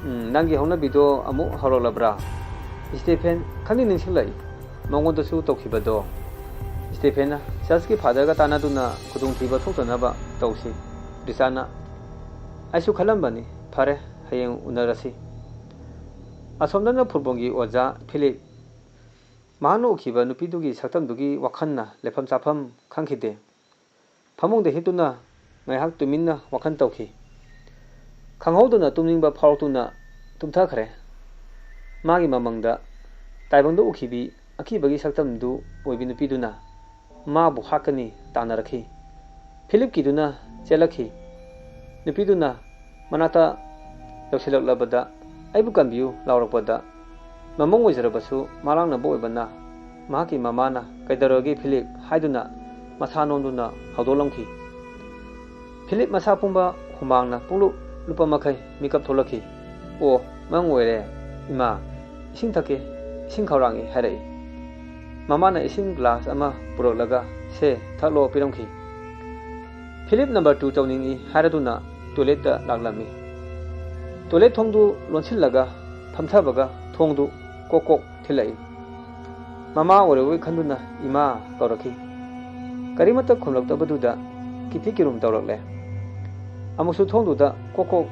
ꯎꯝ, ꯅꯪꯒꯤ ꯍꯧꯅꯕꯤꯗꯣ ꯑꯃꯨꯛ ꯍꯧꯔꯛꯂꯕ꯭ꯔꯥ?" ꯁ꯭ꯇꯦꯐꯦꯟ ꯈꯪꯅꯤꯡ ꯅꯤꯡꯁꯤꯡꯂꯛꯏ꯫ ꯃꯉꯣꯟꯗꯁꯨ ꯇꯧꯈꯤꯕꯗꯣ꯫ ꯁ꯭ꯇꯦꯐꯦꯟꯅ "ꯆꯔꯆꯀꯤ ꯐꯥꯗꯔꯒ ꯇꯥꯟꯅꯗꯨꯅ ꯈꯨꯗꯣꯡꯊꯤꯕ ꯊꯣꯛꯇꯅꯕ ꯇꯧꯁꯤ"꯫ ꯔꯤꯆꯥꯔꯗꯅ "ꯑꯩꯁꯨ ꯈꯜꯂꯝꯕꯅꯤ꯫ ꯐꯔꯦ, ꯍꯌꯦꯡ ꯎꯅꯔꯁꯤ"꯫ ꯑꯁꯣꯝꯗꯅ ꯐꯨꯠꯕꯣꯜꯒꯤ ꯑꯣꯖꯥ ꯐꯤꯂꯤꯞ ꯃꯍꯥꯛꯅ ꯎꯈꯤꯕ ꯅꯨꯄꯤꯗꯨꯒꯤ ꯁꯛꯇꯝꯗꯨꯒꯤ ꯋꯥꯈꯜꯅ ꯂꯩꯐꯝ ꯆꯥꯐꯝ ꯈꯪꯈꯤꯗꯦ꯫ ꯐꯃꯨꯡꯗ ꯍꯤꯞꯇꯨꯅ ꯉꯥꯏꯍꯥꯛ ꯇꯨꯃꯤꯟꯅ ꯋꯥꯈꯜ ꯇꯧꯈꯤ꯫ ꯈꯪꯍꯧꯗꯅ ꯇꯨꯝꯅꯤꯡꯕ ꯐꯥꯎꯔꯛꯇꯨꯅ ꯇꯨꯝꯊꯈ꯭ꯔꯦ꯫ ꯃꯥꯒꯤ ꯃꯃꯪꯗ ꯇꯥꯏꯕꯪꯗ ꯎꯈꯤꯕꯤ ꯑꯀꯤꯕꯒꯤ ꯁꯛꯇꯝꯗꯨ ꯑꯣꯏꯕꯤ ꯅꯨꯄꯤꯗꯨꯅ ꯃꯥꯕꯨ ꯍꯥꯠꯀꯅꯤ ꯇꯥꯟꯅꯔꯛꯈꯤ꯫ ꯐꯤꯂꯤꯞꯀꯤꯗꯨꯅ ꯆꯦꯜꯂꯛꯈꯤ꯫ ꯅꯨꯄꯤꯗꯨꯅ ꯃꯅꯥꯛꯇ ꯌꯧꯁꯤꯜꯂꯛꯂꯕꯗ, "ꯑꯩꯕꯨ ꯀꯟꯕꯤꯌꯨ" ꯂꯥꯎꯔꯛꯄꯗ, ꯃꯃꯧ ꯑꯣꯏꯖꯔꯕꯁꯨ ꯃꯥꯂꯥꯡꯅꯕ ꯑꯣꯏꯕꯅ ꯃꯍꯥꯛꯀꯤ ꯃꯃꯥꯅ "ꯀꯩꯗꯧꯔꯒꯦ ꯐꯤꯂꯤꯞ?" ꯍꯥꯏꯗꯨꯅ ꯃꯁꯥ ꯅꯣꯝꯗꯨꯅ ꯍꯧꯗꯣꯛꯂꯝꯈꯤ꯫ ꯐꯤꯂꯤꯞ ꯃꯁꯥ ꯄꯨꯝꯕ ꯍꯨꯃꯥꯡꯅ ꯄꯨꯡꯂꯨꯞ ꯂꯨꯞꯄ ꯃꯈꯩ ꯃꯤꯀꯞ ꯊꯣꯛꯂꯛꯈꯤ꯫ "ꯑꯣ, ꯅꯪ ꯑꯣꯏꯔꯦ, ꯏꯃꯥ, ꯏꯁꯤꯡ ꯊꯛꯀꯦ, ꯏꯁꯤꯡ ꯈꯧꯔꯥꯡꯏ" ꯍꯥꯏꯔꯛꯏ꯫ ꯃꯃꯥꯅ ꯏꯁꯤꯡ ꯒ꯭ꯂꯥꯁ ꯑꯃ ꯄꯨꯔꯛꯂꯒ "ꯁꯦ, ꯊꯛꯂꯣ" ꯄꯤꯔꯝꯈꯤ꯫ ꯐꯤꯂꯤꯞ ꯅꯝꯕꯔ ꯇꯨ ꯇꯧꯅꯤꯡꯏ ꯍꯥꯏꯔꯗꯨꯅ ꯇꯣꯏꯂꯦꯠꯇ ꯂꯥꯛꯂꯝꯃꯤ꯫ ꯇꯣꯏꯂꯦꯠ ꯊꯣꯡꯗꯨ ꯂꯣꯟꯁꯤꯜꯂꯒ ꯐꯝꯊꯕꯒ ꯊꯣꯡꯗꯨ ꯀꯣꯛ ꯀꯣꯛ ꯊꯤꯜꯂꯛꯏ꯫ ꯃꯃꯥ ꯑꯣꯏꯔꯕꯣꯏ ꯈꯟꯗꯨꯅ "ꯏꯃꯥ" ꯀꯧꯔꯛꯈꯤ꯫ ꯀꯔꯤꯃꯠꯇ ꯈꯨꯝꯂꯛꯇꯕꯗꯨꯗ ꯀꯤꯊꯤ ꯀꯤꯔꯨꯝ ꯇꯧꯔꯛꯂꯦ꯫ ꯑꯃꯨꯛꯁꯨ ꯊꯣꯡꯗꯨꯗ ꯀꯣꯛ ꯀꯣꯛ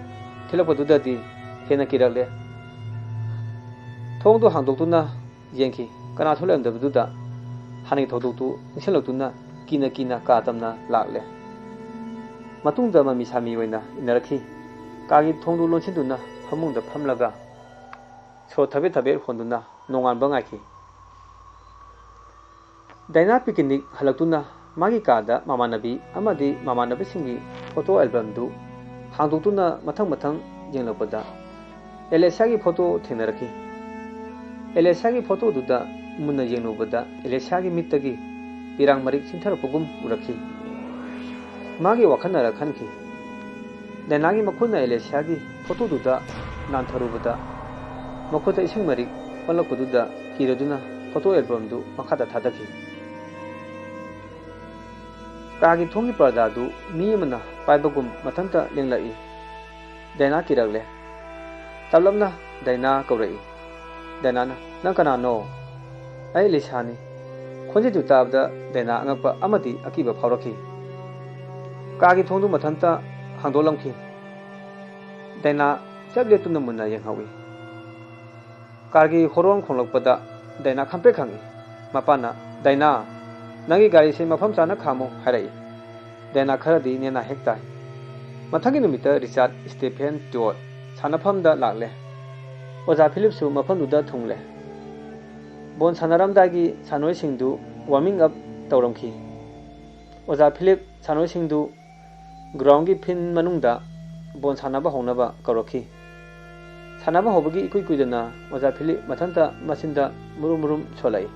ꯊꯤꯜꯂꯛꯄꯗꯨꯗꯗꯤ ꯍꯦꯟꯅ ꯀꯤꯔꯛꯂꯦ꯫ ꯊꯣꯡꯗꯨ ꯍꯥꯡꯗꯣꯛꯇꯨꯅ ꯌꯦꯡꯈꯤ꯫ ꯀꯅꯥꯁꯨ ꯂꯩꯔꯝꯗꯕꯗꯨꯗ ꯍꯥꯟꯅꯒꯤ ꯊꯧꯗꯣꯛꯇꯨ ꯅꯤꯡꯁꯤꯡꯂꯛꯇꯨꯅ ꯀꯤꯅ ꯀꯤꯅ ꯀꯥ ꯇꯝꯅ ꯂꯥꯛꯂꯦ꯫ ꯃꯇꯨꯡꯗ ꯃꯃꯤ ꯁꯥꯃꯤ ꯑꯣꯏꯅ ꯏꯟꯅꯔꯛꯈꯤ꯫ ꯀꯥꯒꯤ ꯊꯣꯡꯗꯨ ꯂꯣꯟꯁꯤꯟꯗꯨꯅ ꯐꯃꯨꯡꯗ ꯐꯝꯂꯒ ꯁꯣꯔ ꯊꯕꯦꯠ ꯊꯕꯦꯠ ꯍꯣꯟꯗꯨꯅ ꯅꯣꯡꯉꯥꯟꯕ ꯉꯥꯏꯈꯤ꯫ ꯗꯥꯏꯅꯥ ꯄꯤꯀꯤꯅꯤꯛ ꯍꯜꯂꯛꯇꯨꯅ ꯃꯥꯒꯤ ꯀꯥꯗ ꯃꯃꯥꯟꯅꯕꯤ ꯑꯃꯗꯤ ꯃꯃꯥꯟꯅꯕꯁꯤꯡꯒꯤ ꯐꯣꯇꯣ ꯑꯦꯜꯕꯝꯗꯨ ꯍꯥꯡꯗꯣꯛꯇꯨꯅ ꯃꯊꯪ ꯃꯊꯪ ꯌꯦꯡꯂꯛꯄꯗ ꯑꯦꯂꯦꯁꯤꯌꯥꯒꯤ ꯐꯣꯇꯣ ꯊꯦꯡꯅꯔꯛꯈꯤ꯫ ꯑꯦꯂꯦꯁꯤꯌꯥꯒꯤ ꯐꯣꯇꯣꯗꯨꯗ ꯃꯨꯟꯅ ꯌꯦꯡꯂꯨꯕꯗ ꯑꯦꯂꯦꯁꯤꯌꯥꯒꯤ ꯃꯤꯠꯇꯒꯤ ꯄꯤꯔꯥꯡ ꯃꯔꯤꯛ ꯆꯤꯟꯊꯔꯛꯄꯒꯨꯝ ꯎꯔꯛꯈꯤ꯫ ꯃꯥꯒꯤ ꯋꯥꯈꯜꯅꯔ ꯈꯟꯈꯤ꯫ ꯗꯥꯏꯅꯥꯒꯤ ꯃꯈꯨꯠꯅ ꯑꯦꯂꯦꯁꯤꯌꯥꯒꯤ ꯐꯣꯇꯣꯗꯨꯗ ꯅꯥꯟꯊꯔꯨꯕꯗ ꯃꯈꯨꯠꯇ ꯏꯁꯤꯡ ꯃꯔꯤꯛ ꯑꯣꯜꯂꯛꯄꯗꯨꯗ ꯀꯤꯔꯗꯨꯅ ꯐꯣꯇꯣ ꯑꯦꯜꯕꯝꯗꯨ ꯃꯈꯥꯗ ꯊꯥꯗꯈꯤ꯫ ꯀꯥꯒꯤ ꯊꯣꯡꯒꯤ ꯄꯔꯗꯥꯗꯨ ꯃꯤ ꯑꯃꯅ ꯄꯥꯏꯕꯒꯨꯝ ꯃꯊꯟꯇ ꯂꯦꯡꯂꯛꯏ꯫ ꯗꯥꯏꯅꯥ ꯀꯤꯔꯛꯂꯦ꯫ ꯇꯞꯂꯞꯅ ꯗꯥꯏꯅꯥ ꯀꯧꯔꯛꯏ꯫ ꯗꯥꯏꯅꯥꯅ, "ꯅꯪ ꯀꯅꯥꯅꯣ?" "ꯑꯩ ꯂꯤꯁꯥꯅꯤ꯫" ꯈꯣꯟꯖꯦꯜꯗꯨ ꯇꯥꯕꯗ ꯗꯥꯏꯅꯥ ꯑꯉꯛꯄ ꯑꯃꯗꯤ ꯑꯀꯤꯕ ꯐꯥꯎꯔꯛꯈꯤ꯫ ꯀꯥꯒꯤ ꯊꯣꯡꯗꯨ ꯃꯊꯟꯇ ꯍꯥꯡꯗꯣꯛꯂꯝꯈꯤ꯫ ꯗꯥꯏꯅꯥ ꯆꯞ ꯂꯦꯞꯇꯨꯅ ꯃꯨꯟꯅ ꯌꯦꯡꯍꯧꯏ꯫ ꯀꯥꯔꯒꯤ ꯍꯣꯔꯣꯟ ꯈꯣꯡꯂꯛꯄꯗ ꯗꯥꯏꯅꯥ ꯈꯪꯄ꯭ꯔꯦꯛ ꯈꯪꯏ꯫ ꯃꯄꯥꯅ, "ꯗꯥꯏꯅꯥ, ꯅꯪꯒꯤ ꯒꯥꯔꯤꯁꯤ ꯃꯐꯝ ꯆꯥꯅ ꯈꯥꯝꯃꯨ" ꯍꯥꯏꯔꯛꯏ꯫ ꯗꯥꯏꯅꯥ ꯈꯔꯗꯤ ꯅꯦꯅꯥ ꯍꯦꯛ ꯇꯥꯏ꯫ ꯃꯊꯪꯒꯤ ꯅꯨꯃꯤꯠꯇ ꯔꯤꯆꯥꯔꯗ, ꯁ꯭ꯇꯦꯐꯦꯟ, ꯇꯤꯌꯣꯠ ꯁꯥꯟꯅꯐꯝꯗ ꯂꯥꯛꯂꯦ꯫ ꯑꯣꯖꯥ ꯐꯤꯂꯤꯞꯁꯨ ꯃꯐꯝꯗꯨꯗ ꯊꯨꯡꯂꯦ꯫ ꯕꯣꯜ ꯁꯥꯟꯅꯔꯝꯗꯥꯏꯒꯤ ꯁꯥꯟꯅꯔꯣꯏꯁꯤꯡꯗꯨ ꯋꯥꯔꯃꯤꯡ ꯑꯞ ꯇꯧꯔꯝꯈꯤ꯫ ꯑꯣꯖꯥ ꯐꯤꯂꯤꯞ ꯁꯥꯟꯅꯔꯣꯏꯁꯤꯡꯗꯨ ꯒ꯭ꯔꯥꯎꯟꯒꯤ ꯐꯤꯜ ꯃꯅꯨꯡꯗ ꯕꯣꯜ ꯁꯥꯟꯅꯕ ꯍꯧꯅꯕ ꯀꯧꯔꯛꯈꯤ꯫ ꯁꯥꯟꯅꯕ ꯍꯧꯕꯒꯤ ꯏꯀꯨꯏ ꯀꯨꯏꯗꯅ ꯑꯣꯖꯥ ꯐꯤꯂꯤꯞ ꯃꯊꯟꯇ ꯃꯆꯤꯟꯗ ꯃꯨꯔꯨꯝ ꯃꯨꯔꯨꯝ ꯁꯣꯜꯂꯛꯏ꯫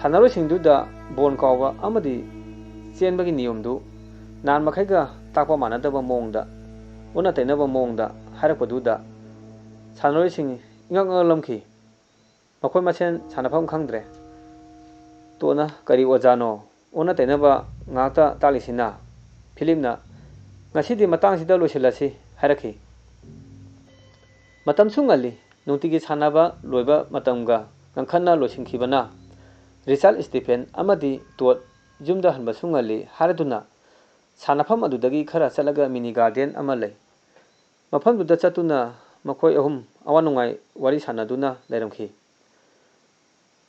ꯁꯥꯟꯅꯔꯣꯏꯁꯤꯡꯗꯨꯗ ꯕꯣꯜ ꯀꯥꯎꯕ ꯑꯃꯗꯤ ꯆꯦꯟꯕꯒꯤ ꯅꯤꯌꯣꯝꯗꯨ ꯅꯍꯥꯟ ꯃꯈꯩꯒ ꯇꯥꯛꯄ ꯃꯥꯟꯅꯗꯕ ꯃꯑꯣꯡꯗ, ꯑꯣꯟꯅ ꯇꯩꯅꯕ ꯃꯑꯣꯡꯗ ꯍꯥꯏꯔꯛꯄꯗꯨꯗ ꯁꯥꯟꯅꯔꯣꯏꯁꯤꯡ ꯏꯉꯛ ꯉꯛꯂꯝꯈꯤ꯫ ꯃꯈꯣꯏ ꯃꯁꯦꯟ ꯁꯥꯟꯅꯐꯝ ꯈꯪꯗ꯭ꯔꯦ꯫ ꯇꯣꯠꯅ, "ꯀꯔꯤ ꯑꯣꯖꯥꯅꯣ? ꯑꯣꯟꯅ ꯇꯩꯅꯕ ꯉꯥꯛꯇ ꯇꯥꯛꯂꯤꯁꯤꯅ?" ꯐꯤꯂꯤꯞꯅ, "ꯉꯁꯤꯗꯤ ꯃꯇꯥꯡꯁꯤꯗ ꯂꯣꯏꯁꯤꯜꯂꯁꯤ" ꯍꯥꯏꯔꯛꯈꯤ꯫ ꯃꯇꯝꯁꯨ ꯉꯜꯂꯤ꯫ ꯅꯨꯡꯇꯤꯒꯤ ꯁꯥꯟꯅꯕ ꯂꯣꯏꯕ ꯃꯇꯝꯒ ꯉꯟꯈꯠꯅ ꯂꯣꯏꯁꯤꯟꯈꯤꯕꯅ ꯔꯤꯆꯥꯔꯗ, ꯁ꯭ꯇꯤꯐꯦꯟ ꯑꯃꯗꯤ ꯇꯣꯠ ꯌꯨꯝꯗ ꯍꯟꯕꯁꯨ ꯉꯜꯂꯤ ꯍꯥꯏꯔꯗꯨꯅ ꯁꯥꯟꯅꯐꯝ ꯑꯗꯨꯗꯒꯤ ꯈꯔ ꯆꯠꯂꯒ ꯃꯤꯅꯤ ꯒꯥꯔꯗꯦꯟ ꯑꯃ ꯂꯩ꯫ ꯃꯐꯝꯗꯨꯗ ꯆꯠꯇꯨꯅ ꯃꯈꯣꯏ ꯑꯍꯨꯝ ꯑꯋꯥ ꯅꯨꯡꯉꯥꯏ ꯋꯥꯔꯤ ꯁꯥꯟꯅꯗꯨꯅ ꯂꯩꯔꯝꯈꯤ꯫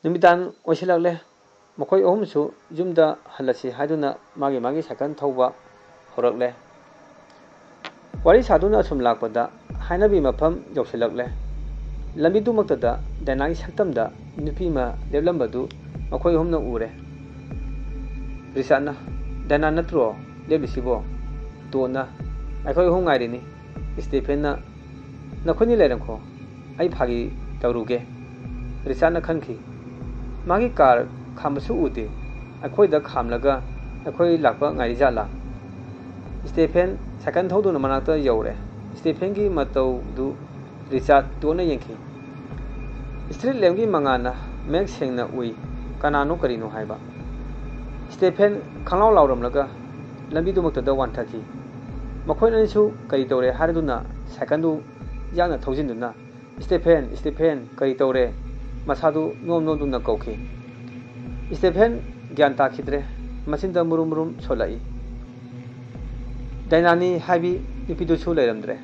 ꯅꯨꯃꯤꯗꯥꯡ ꯑꯣꯏꯁꯤꯜꯂꯛꯂꯦ꯫ ꯃꯈꯣꯏ ꯑꯍꯨꯝꯁꯨ ꯌꯨꯝꯗ ꯍꯜꯂꯁꯤ ꯍꯥꯏꯗꯨꯅ ꯃꯥꯒꯤ ꯃꯥꯒꯤ ꯁꯥꯏꯀꯜ ꯊꯧꯕ ꯍꯧꯔꯛꯂꯦ꯫ ꯋꯥꯔꯤ ꯁꯥꯗꯨꯅ ꯑꯁꯨꯝ ꯂꯥꯛꯄꯗ ꯍꯥꯏꯅꯕꯤ ꯃꯐꯝ ꯌꯧꯁꯤꯜꯂꯛꯂꯦ꯫ ꯂꯝꯕꯤꯗꯨꯃꯛꯇꯗ ꯗꯥꯏꯅꯥꯒꯤ ꯁꯛꯇꯝꯗ ꯅꯨꯄꯤ ꯑꯃ ꯂꯦꯞꯂꯝꯕꯗꯨ ꯃꯈꯣꯏ ꯑꯍꯨꯝꯅ ꯎꯔꯦ꯫ ꯔꯤꯆꯥꯔꯗꯅ, "ꯗꯥꯏꯅꯥ ꯅꯠꯇ꯭ꯔꯣ ꯂꯦꯞꯂꯤꯁꯤꯕꯣ?" ꯇꯣꯟꯅ, "ꯑꯩꯈꯣꯏ ꯑꯍꯨꯝ ꯉꯥꯏꯔꯤꯅꯤ꯫" ꯁ꯭ꯇꯦꯐꯦꯟꯅ, "ꯅꯈꯣꯏꯅꯤ ꯂꯩꯔꯝꯈꯣ, ꯑꯩ ꯐꯥꯒꯤ ꯇꯧꯔꯨꯒꯦ꯫" ꯔꯤꯆꯥꯔꯗꯅ ꯈꯟꯈꯤ, "ꯃꯥꯒꯤ ꯀꯥꯔ ꯈꯥꯝꯕꯁꯨ ꯎꯗꯦ, ꯑꯩꯈꯣꯏꯗ ꯈꯥꯝꯂꯒ ꯑꯩꯈꯣꯏ ꯂꯥꯛꯄ ꯉꯥꯏꯔꯤꯖꯥꯠꯂꯥ?" ꯁ꯭ꯇꯦꯐꯦꯟ ꯁꯥꯏꯀꯜ ꯊꯧꯗꯨꯅ ꯃꯅꯥꯛꯇ ꯌꯧꯔꯦ꯫ ꯁ꯭ꯇꯦꯐꯦꯟꯒꯤ ꯃꯇꯧꯗꯨ ꯔꯤꯆꯥꯔꯗ ꯇꯣꯟꯅ ꯌꯦꯡꯈꯤ꯫ ꯁ꯭ꯇ꯭ꯔꯤꯠ ꯂꯦꯝꯞꯀꯤ ꯃꯉꯥꯜꯅ ꯃꯌꯦꯛ ꯁꯦꯡꯅ ꯎꯏ, ꯀꯅꯥꯅꯣ ꯀꯔꯤꯅꯣ ꯍꯥꯏꯕ꯫ ꯁ꯭ꯇꯦꯐꯦꯟ ꯈꯪꯂꯥꯎ ꯂꯥꯎꯔꯝꯂꯒ ꯂꯝꯕꯤꯗꯨꯃꯛꯇꯗ ꯋꯥꯟꯊꯈꯤ꯫ ꯃꯈꯣꯏ ꯑꯅꯤꯁꯨ ꯀꯔꯤ ꯇꯧꯔꯦ ꯍꯥꯏꯔꯗꯨꯅ ꯁꯥꯏꯀꯜꯗꯨ ꯌꯥꯡꯅ ꯊꯧꯖꯤꯟꯗꯨꯅ, "ꯁ꯭ꯇꯦꯐꯦꯟ, ꯁ꯭ꯇꯦꯐꯦꯟ, ꯀꯔꯤ ꯇꯧꯔꯦ?" ꯃꯁꯥꯗꯨ ꯅꯣꯝ ꯅꯣꯝꯗꯨꯅ ꯀꯧꯈꯤ꯫ ꯁ꯭ꯇꯦꯐꯦꯟ ꯒ꯭ꯌꯥꯟ ꯇꯥꯈꯤꯗ꯭ꯔꯦ꯫ ꯃꯆꯤꯟꯗ ꯃꯨꯔꯨꯝ ꯃꯨꯔꯨꯝ ꯁꯣꯜꯂꯛꯏ꯫ ꯗꯥꯏꯅꯥꯅꯤ ꯍꯥꯏꯕꯤ ꯅꯨꯄꯤꯗꯨꯁꯨ ꯂꯩꯔꯝꯗ꯭ꯔꯦ꯫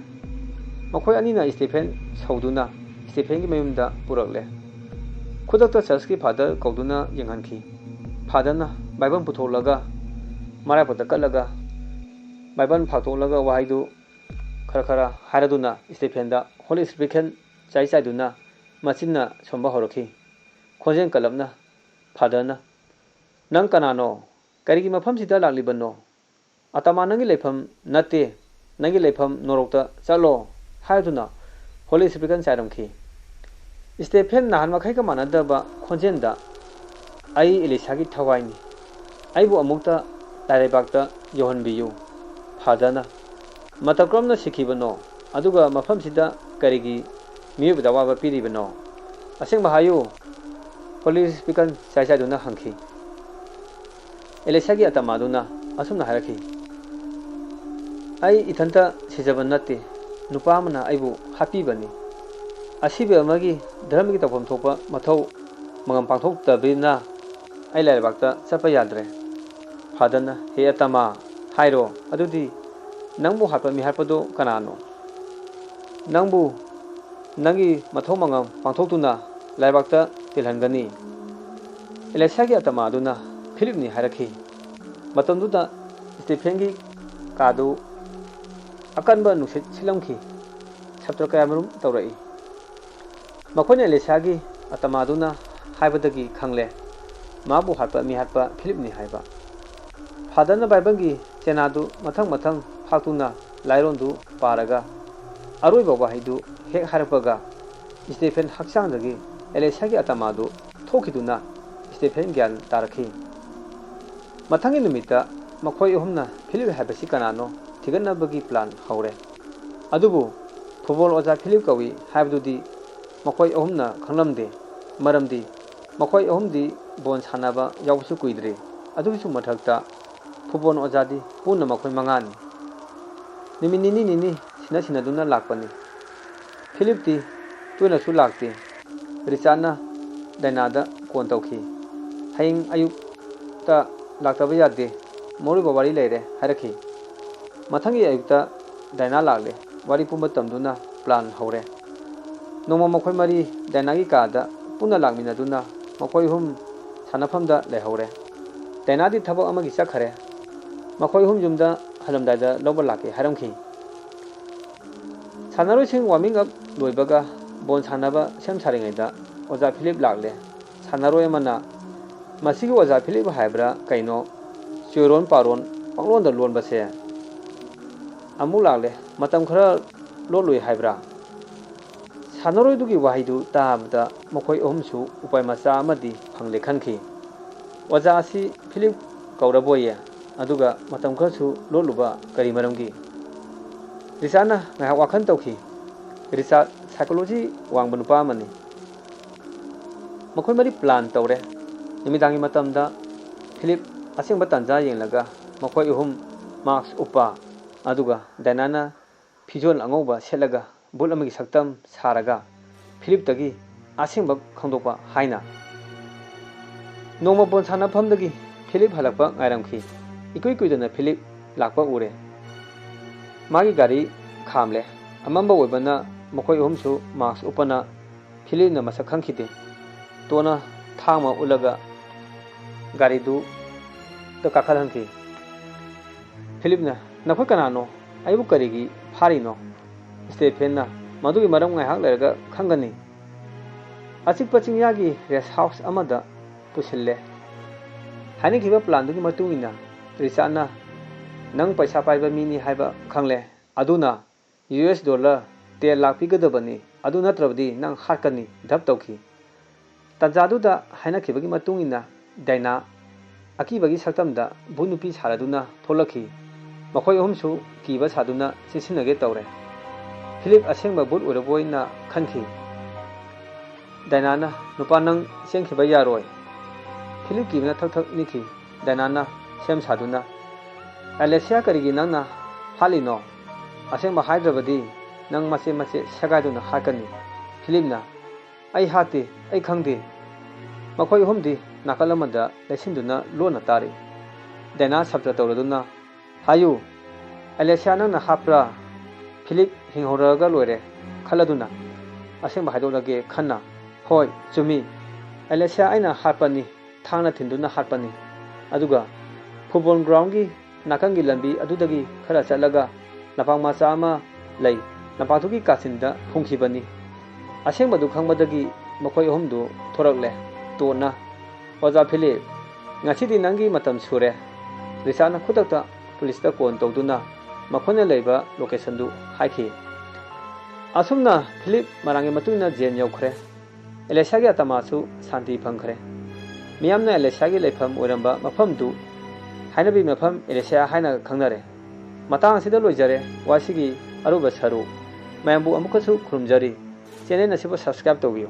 ꯃꯈꯣꯏ ꯑꯅꯤꯅ ꯁ꯭ꯇꯦꯐꯦꯟ ꯁꯧꯗꯨꯅ ꯁ꯭ꯇꯦꯐꯦꯟꯒꯤ ꯃꯌꯨꯝꯗ ꯄꯨꯔꯛꯂꯦ꯫ ꯈꯨꯗꯛꯇ ꯆꯔꯆꯀꯤ ꯐꯥꯗꯔ ꯀꯧꯗꯨꯅ ꯌꯦꯡꯍꯟꯈꯤ꯫ ꯐꯥꯗꯔꯅ ꯕꯥꯏꯕꯜ ꯄꯨꯊꯣꯛꯂꯒ ꯃꯔꯥꯏꯕꯛꯇ ꯀꯠꯂꯒ ꯕꯥꯏꯕꯜ ꯐꯥꯛꯇꯣꯛꯂꯒ ꯋꯥꯍꯩꯗꯨ ꯈꯔ ꯈꯔ ꯍꯥꯏꯔꯗꯨꯅ ꯏꯁꯇꯦꯐꯦꯟꯗ ꯍꯣꯂꯤ ꯏꯁꯄꯤꯀꯟ ꯆꯥꯏ ꯆꯥꯏꯗꯨꯅ ꯃꯆꯤꯟꯅ ꯁꯣꯝꯕ ꯍꯧꯔꯛꯈꯤ꯫ ꯈꯣꯟꯖꯦꯜ ꯀꯜꯂꯞꯅ ꯐꯥꯗꯔꯅ, "ꯅꯪ ꯀꯅꯥꯅꯣ? ꯀꯔꯤꯒꯤ ꯃꯐꯝꯁꯤꯗ ꯂꯥꯛꯂꯤꯕꯅꯣ? ꯑꯇꯃꯥ ꯅꯪꯒꯤ ꯂꯩꯐꯝ ꯅꯠꯇꯦ, ꯅꯪꯒꯤ ꯂꯩꯐꯝ ꯅꯣꯔꯣꯛꯇ ꯆꯠꯂꯣ" ꯍꯥꯏꯗꯨꯅ ꯍꯣꯂꯤ ꯏꯁꯄꯤꯀꯟ ꯆꯥꯏꯔꯝꯈꯤ꯫ ꯏꯁꯇꯦꯐꯦꯟ ꯅꯍꯥꯟ ꯃꯈꯩꯒ ꯃꯥꯟꯅꯗꯕ ꯈꯣꯟꯖꯦꯜꯗ, "ꯑꯩ ꯑꯦꯂꯤꯁꯥꯒꯤ ꯊꯋꯥꯏꯅꯤ, ꯑꯩꯕꯨ ꯑꯃꯨꯛꯇ ꯂꯥꯏꯔꯩꯕꯥꯛꯇ ꯌꯧꯍꯟꯕꯤꯌꯨ" ꯐꯥꯗꯔꯅ꯫ "ꯃꯇꯧ ꯀꯔꯝꯅ ꯁꯤꯈꯤꯕꯅꯣ, ꯑꯗꯨꯒ ꯃꯐꯝꯁꯤꯗ ꯀꯔꯤꯒꯤ ꯃꯤꯑꯣꯏꯕꯗ ꯑꯋꯥꯕ ꯄꯤꯔꯤꯕꯅꯣ? ꯑꯁꯦꯡꯕ ꯍꯥꯏꯌꯨ", ꯍꯣꯂꯤ ꯏꯁꯄꯤꯀꯟ ꯆꯥꯏ ꯆꯥꯏꯗꯨꯅ ꯍꯪꯈꯤ꯫ ꯑꯦꯂꯤꯁꯥꯒꯤ ꯑꯇꯃꯥꯗꯨꯅ ꯑꯁꯨꯝꯅ ꯍꯥꯏꯔꯛꯈꯤ, "ꯑꯩ ꯏꯊꯟꯇ ꯁꯤꯖꯕ ꯅꯠꯇꯦ, ꯅꯨꯄꯥ ꯑꯃꯅ ꯑꯩꯕꯨ ꯍꯥꯠꯄꯤꯕꯅꯤ꯫ ꯑꯁꯤꯕ ꯑꯃꯒꯤ ꯙꯔꯃꯒꯤ ꯇꯧꯐꯝ ꯊꯣꯛꯄ ꯃꯊꯧ ꯃꯉꯝ ꯄꯥꯡꯊꯣꯛꯇꯕꯅꯤꯅ ꯑꯩ ꯂꯥꯏꯔꯩꯕꯥꯛꯇ ꯆꯠꯄ ꯌꯥꯗ꯭ꯔꯦ"꯫ ꯐꯥꯗꯔꯅ, "ꯍꯦ ꯑꯇꯃꯥ, ꯍꯥꯏꯔꯣ ꯑꯗꯨꯗꯤ, ꯅꯪꯕꯨ ꯍꯥꯠꯄ ꯃꯤꯍꯥꯠꯄꯗꯣ ꯀꯅꯥꯅꯣ? ꯅꯪꯕꯨ ꯅꯪꯒꯤ ꯃꯊꯧ ꯃꯉꯝ ꯄꯥꯡꯊꯣꯛꯇꯨꯅ ꯂꯥꯏꯕꯥꯛꯇ ꯇꯤꯜꯍꯟꯒꯅꯤ"꯫ ꯑꯦꯂꯤꯁꯥꯒꯤ ꯑꯇꯃꯥ ꯑꯗꯨꯅ ꯐꯤꯂꯤꯞꯅꯤ ꯍꯥꯏꯔꯛꯈꯤ꯫ ꯃꯇꯝꯗꯨꯗ ꯏꯁꯇꯦꯐꯦꯟꯒꯤ ꯀꯥꯗꯨ ꯑꯀꯟꯕ ꯅꯨꯡꯁꯤꯠ ꯁꯤꯠꯂꯝꯈꯤ꯫ ꯁꯥꯇ꯭ꯔ ꯀꯌꯥꯃꯔꯨꯝ ꯇꯧꯔꯛꯏ꯫ ꯃꯈꯣꯏꯅ ꯑꯦꯂꯤꯁꯥꯒꯤ ꯑꯇꯃꯥꯗꯨꯅ ꯍꯥꯏꯕꯗꯒꯤ ꯈꯪꯂꯦ, ꯃꯥꯕꯨ ꯍꯥꯠꯄ ꯃꯤꯍꯥꯠꯄ ꯐꯤꯂꯤꯞꯅꯤ ꯍꯥꯏꯕ꯫ ꯐꯥꯗꯔꯅ ꯕꯥꯏꯕꯜꯒꯤ ꯆꯦꯅꯥꯗꯨ ꯃꯊꯪ ꯃꯊꯪ ꯐꯥꯛꯇꯨꯅ ꯂꯥꯏꯔꯣꯟꯗꯨ ꯄꯥꯔꯒ ꯑꯔꯣꯏꯕ ꯋꯥꯍꯩꯗꯨ ꯍꯦꯛ ꯍꯥꯏꯔꯛꯄꯒ, ꯏꯁꯇꯦꯐꯦꯟ ꯍꯛꯆꯥꯡꯗꯒꯤ ꯑꯦꯂꯤꯁꯥꯒꯤ ꯑꯇꯃꯥꯗꯨ ꯊꯣꯛꯈꯤꯗꯨꯅ ꯏꯁꯇꯦꯐꯦꯟ ꯒ꯭ꯌꯥꯟ ꯇꯥꯔꯛꯈꯤ꯫ ꯃꯊꯪꯒꯤ ꯅꯨꯃꯤꯠꯇ ꯃꯈꯣꯏ ꯑꯍꯨꯝꯅ ꯐꯤꯂꯤꯞ ꯍꯥꯏꯕꯁꯤ ꯀꯅꯥꯅꯣ ꯊꯤꯒꯠꯅꯕꯒꯤ ꯄ꯭ꯂꯥꯟ ꯍꯧꯔꯦ꯫ ꯑꯗꯨꯕꯨ ꯐꯨꯠꯕꯣꯜ ꯑꯣꯖꯥ ꯐꯤꯂꯤꯞ ꯀꯧꯏ ꯍꯥꯏꯕꯗꯨꯗꯤ ꯃꯈꯣꯏ ꯑꯍꯨꯝꯅ ꯈꯪꯂꯝꯗꯦ, ꯃꯔꯝꯗꯤ ꯃꯈꯣꯏ ꯑꯍꯨꯝꯗꯤ ꯕꯣꯜ ꯁꯥꯟꯅꯕ ꯌꯥꯎꯕꯁꯨ ꯀꯨꯏꯗ꯭ꯔꯤ꯫ ꯑꯗꯨꯒꯤꯁꯨ ꯃꯊꯛꯇ ꯐꯨꯠꯕꯣꯜ ꯑꯣꯖꯥꯗꯤ ꯄꯨꯟꯅ ꯃꯈꯣꯏ ꯃꯉꯥꯅꯤ꯫ ꯅꯨꯃꯤꯠ ꯅꯤꯅꯤ ꯅꯤꯅꯤ ꯁꯤꯟꯅ ꯁꯤꯟꯅꯗꯨꯅ ꯂꯥꯛꯄꯅꯤ꯫ ꯐꯤꯂꯤꯞꯇꯤ ꯇꯣꯏꯅꯁꯨ ꯂꯥꯛꯇꯦ꯫ ꯔꯤꯆꯥꯔꯗꯅ ꯗꯥꯏꯅꯥꯗ ꯀꯣꯜ ꯇꯧꯈꯤ꯫ "ꯍꯌꯦꯡ ꯑꯌꯨꯛꯇ ꯂꯥꯛꯇꯕ ꯌꯥꯗꯦ, ꯃꯔꯨꯑꯣꯏꯕ ꯋꯥꯔꯤ ꯂꯩꯔꯦ" ꯍꯥꯏꯔꯛꯈꯤ꯫ ꯃꯊꯪꯒꯤ ꯑꯌꯨꯛꯇ ꯗꯥꯏꯅꯥ ꯂꯥꯛꯂꯦ꯫ ꯋꯥꯔꯤ ꯄꯨꯝꯕ ꯇꯝꯗꯨꯅ ꯄ꯭ꯂꯥꯟ ꯍꯧꯔꯦ꯫ ꯅꯣꯡꯃ ꯃꯈꯣꯏ ꯃꯔꯤ ꯗꯥꯏꯅꯥꯒꯤ ꯀꯥꯗ ꯄꯨꯟꯅ ꯂꯥꯛꯃꯤꯟꯅꯗꯨꯅ ꯃꯈꯣꯏ ꯑꯍꯨꯝ ꯁꯥꯟꯅꯐꯝꯗ ꯂꯩꯍꯧꯔꯦ꯫ ꯗꯥꯏꯅꯥꯗꯤ ꯊꯕꯛ ꯑꯃꯒꯤ ꯆꯠꯈꯔꯦ꯫ ꯃꯈꯣꯏ ꯑꯍꯨꯝ ꯌꯨꯝꯗ ꯍꯜꯂꯝꯗꯥꯏꯗ ꯂꯧꯕ ꯂꯥꯛꯀꯦ ꯍꯥꯏꯔꯝꯈꯤ꯫ ꯁꯥꯟꯅꯔꯣꯏꯁꯤꯡ ꯋꯥꯔꯃꯤꯡ ꯑꯞ ꯂꯣꯏꯕꯒ ꯕꯣꯜ ꯁꯥꯟꯅꯕ ꯁꯦꯝ ꯁꯥꯔꯤꯉꯩꯗ ꯑꯣꯖꯥ ꯐꯤꯂꯤꯞ ꯂꯥꯛꯂꯦ꯫ ꯁꯥꯟꯅꯔꯣꯏ ꯑꯃꯅ, "ꯃꯁꯤꯒꯤ ꯑꯣꯖꯥ ꯐꯤꯂꯤꯞ ꯍꯥꯏꯕ꯭ꯔꯥ ꯀꯩꯅꯣ, ꯆꯣꯏꯔꯣꯟ ꯄꯥꯔꯣꯟ ꯄꯪꯂꯣꯟꯗ ꯂꯣꯟꯕꯁꯦ ꯑꯃꯨꯛ ꯂꯥꯛꯂꯦ, ꯃꯇꯝ ꯈꯔ ꯂꯣꯠꯂꯨꯏ ꯍꯥꯏꯕ꯭ꯔꯥ?" ꯁꯥꯟꯅꯔꯣꯏꯗꯨꯒꯤ ꯋꯥꯍꯩꯗꯨ ꯇꯥꯕꯗ ꯃꯈꯣꯏ ꯑꯍꯨꯝꯁꯨ ꯎꯄꯥꯏ ꯃꯆꯥ ꯑꯃꯗꯤ ꯐꯪꯂꯦ ꯈꯟꯈꯤ꯫ "ꯑꯣꯖꯥ ꯑꯁꯤ ꯐꯤꯂꯤꯞ ꯀꯧꯔꯕꯣꯌꯦ? ꯑꯗꯨꯒ ꯃꯇꯝ ꯈꯔꯁꯨ ꯂꯣꯠꯂꯨꯕ ꯀꯔꯤ ꯃꯔꯝꯒꯤ?" ꯔꯤꯆꯥꯔꯗꯅ ꯉꯥꯏꯍꯥꯛ ꯋꯥꯈꯜ ꯇꯧꯈꯤ꯫ ꯔꯤꯆꯥꯔꯗ ꯁꯥꯏꯀꯣꯂꯣꯖꯤ ꯋꯥꯡꯕ ꯅꯨꯄꯥ ꯑꯃꯅꯤ꯫ ꯃꯈꯣꯏ ꯃꯔꯤ ꯄ꯭ꯂꯥꯟ ꯇꯧꯔꯦ꯫ ꯅꯨꯃꯤꯗꯥꯡꯒꯤ ꯃꯇꯝꯗ ꯐꯤꯂꯤꯞ ꯑꯁꯦꯡꯕ ꯇꯥꯟꯖꯥ ꯌꯦꯡꯂꯒ ꯃꯈꯣꯏ ꯑꯍꯨꯝ ꯃꯥꯛꯁ ꯎꯞꯄ, ꯑꯗꯨꯒ ꯗꯥꯏꯅꯥꯅ ꯐꯤꯖꯣꯜ ꯑꯉꯧꯕ ꯁꯦꯠꯂꯒ ꯚꯨꯠ ꯑꯃꯒꯤ ꯁꯛꯇꯝ ꯁꯥꯔꯒ ꯐꯤꯂꯤꯞꯇꯒꯤ ꯑꯁꯦꯡꯕ ꯈꯪꯗꯣꯛꯄ ꯍꯥꯏꯅ꯫ ꯅꯣꯡꯃ ꯕꯣꯜ ꯁꯥꯟꯅꯐꯝꯗꯒꯤ ꯐꯤꯂꯤꯞ ꯍꯜꯂꯛꯄ ꯉꯥꯏꯔꯝꯈꯤ꯫ ꯏꯀꯨꯏ ꯀꯨꯏꯗꯅ ꯐꯤꯂꯤꯞ ꯂꯥꯛꯄ ꯎꯔꯦ꯫ ꯃꯥꯒꯤ ꯒꯥꯔꯤ ꯈꯥꯝꯂꯦ꯫ ꯑꯃꯝꯕ ꯑꯣꯏꯕꯅ ꯃꯈꯣꯏ ꯑꯍꯨꯝꯁꯨ ꯃꯥꯛꯁ ꯎꯞꯄꯅ ꯐꯤꯂꯤꯞꯅ ꯃꯁꯛ ꯈꯪꯈꯤꯗꯦ꯫ ꯇꯣꯟꯅ ꯊꯥꯡ ꯑꯃ ꯎꯠꯂꯒ ꯒꯥꯔꯤꯗꯨꯗ ꯀꯥꯈꯠꯍꯟꯈꯤ꯫ ꯐꯤꯂꯤꯞꯅ, "ꯅꯈꯣꯏ ꯀꯅꯥꯅꯣ? ꯑꯩꯕꯨ ꯀꯔꯤꯒꯤ ꯐꯥꯔꯤꯅꯣ?" ꯁ꯭ꯇꯦꯐꯦꯟꯅ, "ꯃꯗꯨꯒꯤ ꯃꯔꯝ ꯉꯥꯏꯍꯥꯛ ꯂꯩꯔꯒ ꯈꯪꯒꯅꯤ꯫" ꯑꯆꯤꯛꯄ ꯆꯤꯡꯌꯥꯒꯤ ꯔꯦꯁ ꯍꯥꯎꯁ ꯑꯃꯗ ꯄꯨꯁꯤꯜꯂꯦ꯫ ꯍꯥꯏꯅꯈꯤꯕ ꯄ꯭ꯂꯥꯟꯗꯨꯒꯤ ꯃꯇꯨꯡ ꯏꯟꯅ ꯔꯤꯆꯥꯔꯗꯅ, "ꯅꯪ ꯄꯩꯁꯥ ꯄꯥꯏꯕ ꯃꯤꯅꯤ ꯍꯥꯏꯕ ꯈꯪꯂꯦ, ꯑꯗꯨꯅ ꯌꯨ ꯑꯦꯁ ꯗꯣꯂꯔ ꯇꯦꯟ ꯂꯥꯛ ꯄꯤꯒꯗꯕꯅꯤ, ꯑꯗꯨ ꯅꯠꯇ꯭ꯔꯕꯗꯤ ꯅꯪ ꯍꯥꯠꯀꯅꯤ" ꯙꯞ ꯇꯧꯈꯤ꯫ ꯇꯥꯟꯖꯥꯗꯨꯗ ꯍꯥꯏꯅꯈꯤꯕꯒꯤ ꯃꯇꯨꯡ ꯏꯟꯅ ꯗꯥꯏꯅꯥ ꯑꯀꯤꯕꯒꯤ ꯁꯛꯇꯝꯗ ꯚꯨꯠ ꯅꯨꯄꯤ ꯁꯥꯔꯗꯨꯅ ꯊꯣꯛꯂꯛꯈꯤ꯫ ꯃꯈꯣꯏ ꯑꯍꯨꯝꯁꯨ ꯀꯤꯕ ꯁꯥꯗꯨꯅ ꯆꯦꯟꯁꯤꯟꯅꯒꯦ ꯇꯧꯔꯦ꯫ ꯐꯤꯂꯤꯞ ꯑꯁꯦꯡꯕ ꯚꯨꯠ ꯑꯣꯏꯔꯕꯣꯏꯅ ꯈꯟꯈꯤ꯫ ꯗꯥꯏꯅꯥꯅ, "ꯅꯨꯄꯥ, ꯅꯪ ꯆꯦꯟꯈꯤꯕ ꯌꯥꯔꯣꯏ꯫" ꯐꯤꯂꯤꯞ ꯀꯤꯕꯅ ꯊꯛ ꯊꯛ ꯅꯤꯛꯈꯤ꯫ ꯗꯥꯏꯅꯥꯅ ꯁꯦꯝ ꯁꯥꯗꯨꯅ, "ꯑꯦꯂꯦꯁꯤꯌꯥ, ꯀꯔꯤꯒꯤ ꯅꯪꯅ ꯍꯥꯠꯂꯤꯅꯣ? ꯑꯁꯦꯡꯕ ꯍꯥꯏꯗ꯭ꯔꯕꯗꯤ ꯅꯪ ꯃꯆꯦꯠ ꯃꯆꯦꯠ ꯁꯦꯒꯥꯏꯗꯨꯅ ꯍꯥꯠꯀꯅꯤ꯫" ꯐꯤꯂꯤꯞꯅ, "ꯑꯩ ꯍꯥꯠꯇꯦ, ꯑꯩ ꯈꯪꯗꯦ꯫" ꯃꯈꯣꯏ ꯑꯍꯨꯝꯗꯤ ꯅꯥꯀꯜ ꯑꯃꯗ ꯂꯩꯁꯤꯟꯗꯨꯅ ꯂꯣꯟꯅ ꯇꯥꯔꯤ꯫ ꯗꯥꯏꯅꯥ ꯁꯞꯇ ꯇꯧꯔꯗꯨꯅ, "ꯍꯥꯏꯌꯨ, ꯑꯦꯂꯦꯁꯤꯌꯥ ꯅꯪꯅ ꯍꯥꯠꯄ꯭ꯔꯥ?" ꯐꯤꯂꯤꯞ ꯍꯤꯡꯍꯧꯔꯒ ꯂꯣꯏꯔꯦ ꯈꯜꯂꯗꯨꯅ ꯑꯁꯦꯡꯕ ꯍꯥꯏꯗꯣꯛꯂꯒꯦ ꯈꯟꯅ ꯍꯣꯏ, ꯆꯨꯝꯃꯤ꯫ ꯑꯦꯂꯦꯁꯤꯌꯥ ꯑꯩꯅ ꯍꯥꯠꯄꯅꯤ, ꯊꯥꯡꯅ ꯊꯤꯟꯗꯨꯅ ꯍꯥꯠꯄꯅꯤ꯫ ꯑꯗꯨꯒ ꯐꯨꯠꯕꯣꯜ ꯒ꯭ꯔꯥꯎꯟꯒꯤ ꯅꯥꯀꯟꯒꯤ ꯂꯝꯕꯤ ꯑꯗꯨꯗꯒꯤ ꯈꯔ ꯆꯠꯂꯒ ꯂꯝꯄꯥꯛ ꯃꯆꯥ ꯑꯃ ꯂꯩ, ꯂꯝꯄꯥꯛꯇꯨꯒꯤ ꯀꯥꯆꯤꯟꯗ ꯐꯨꯝꯈꯤꯕꯅꯤ꯫ ꯑꯁꯦꯡꯕꯗꯨ ꯈꯪꯕꯗꯒꯤ ꯃꯈꯣꯏ ꯑꯍꯨꯝꯗꯨ ꯊꯣꯔꯛꯂꯦ꯫ ꯇꯣꯟꯅ, "ꯑꯣꯖꯥ ꯐꯤꯂꯤꯞ, ꯉꯁꯤꯗꯤ ꯅꯪꯒꯤ ꯃꯇꯝ ꯁꯨꯔꯦ꯫" ꯔꯤꯆꯥꯔꯗꯅ ꯈꯨꯗꯛꯇ ꯄꯨꯂꯤꯁꯇ ꯀꯣꯜ ꯇꯧꯗꯨꯅ ꯃꯈꯣꯏꯅ ꯂꯩꯕ ꯂꯣꯀꯦꯁꯟꯗꯨ ꯍꯥꯏꯈꯤ꯫ ꯑꯁꯨꯝꯅ ꯐꯤꯂꯤꯞ ꯃꯔꯥꯡꯒꯤ ꯃꯇꯨꯡ ꯏꯟꯅ ꯖꯦꯟ ꯌꯧꯈ꯭ꯔꯦ꯫ ꯑꯦꯂꯦꯁꯤꯌꯥꯒꯤ ꯑꯇꯃꯥꯁꯨ ꯁꯥꯟꯇꯤ ꯐꯪꯈ꯭ꯔꯦ꯫ ꯃꯤꯌꯥꯝꯅ ꯑꯦꯂꯦꯁꯤꯌꯥꯒꯤ ꯂꯩꯐꯝ ꯑꯣꯏꯔꯝꯕ ꯃꯐꯝꯗꯨ ꯍꯥꯏꯅꯕꯤ ꯃꯐꯝ ꯑꯦꯂꯦꯁꯤꯌꯥ ꯍꯥꯏꯅ ꯈꯪꯅꯔꯦ꯫ ꯃꯇꯥꯡ ꯑꯁꯤꯗ ꯂꯣꯏꯖꯔꯦ꯫ ꯋꯥꯔꯤꯁꯤꯒꯤ ꯑꯔꯣꯏꯕ ꯁꯔꯨꯛ꯫ ꯃꯌꯥꯝꯕꯨ ꯑꯃꯨꯛꯀꯁꯨ ꯈꯨꯔꯨꯝꯖꯔꯤ꯫ ꯆꯦꯅꯦꯜ ꯑꯁꯤꯕꯨ ꯁꯕꯁꯀ꯭ꯔꯥꯏꯕ ꯇꯧꯕꯤꯌꯨ꯫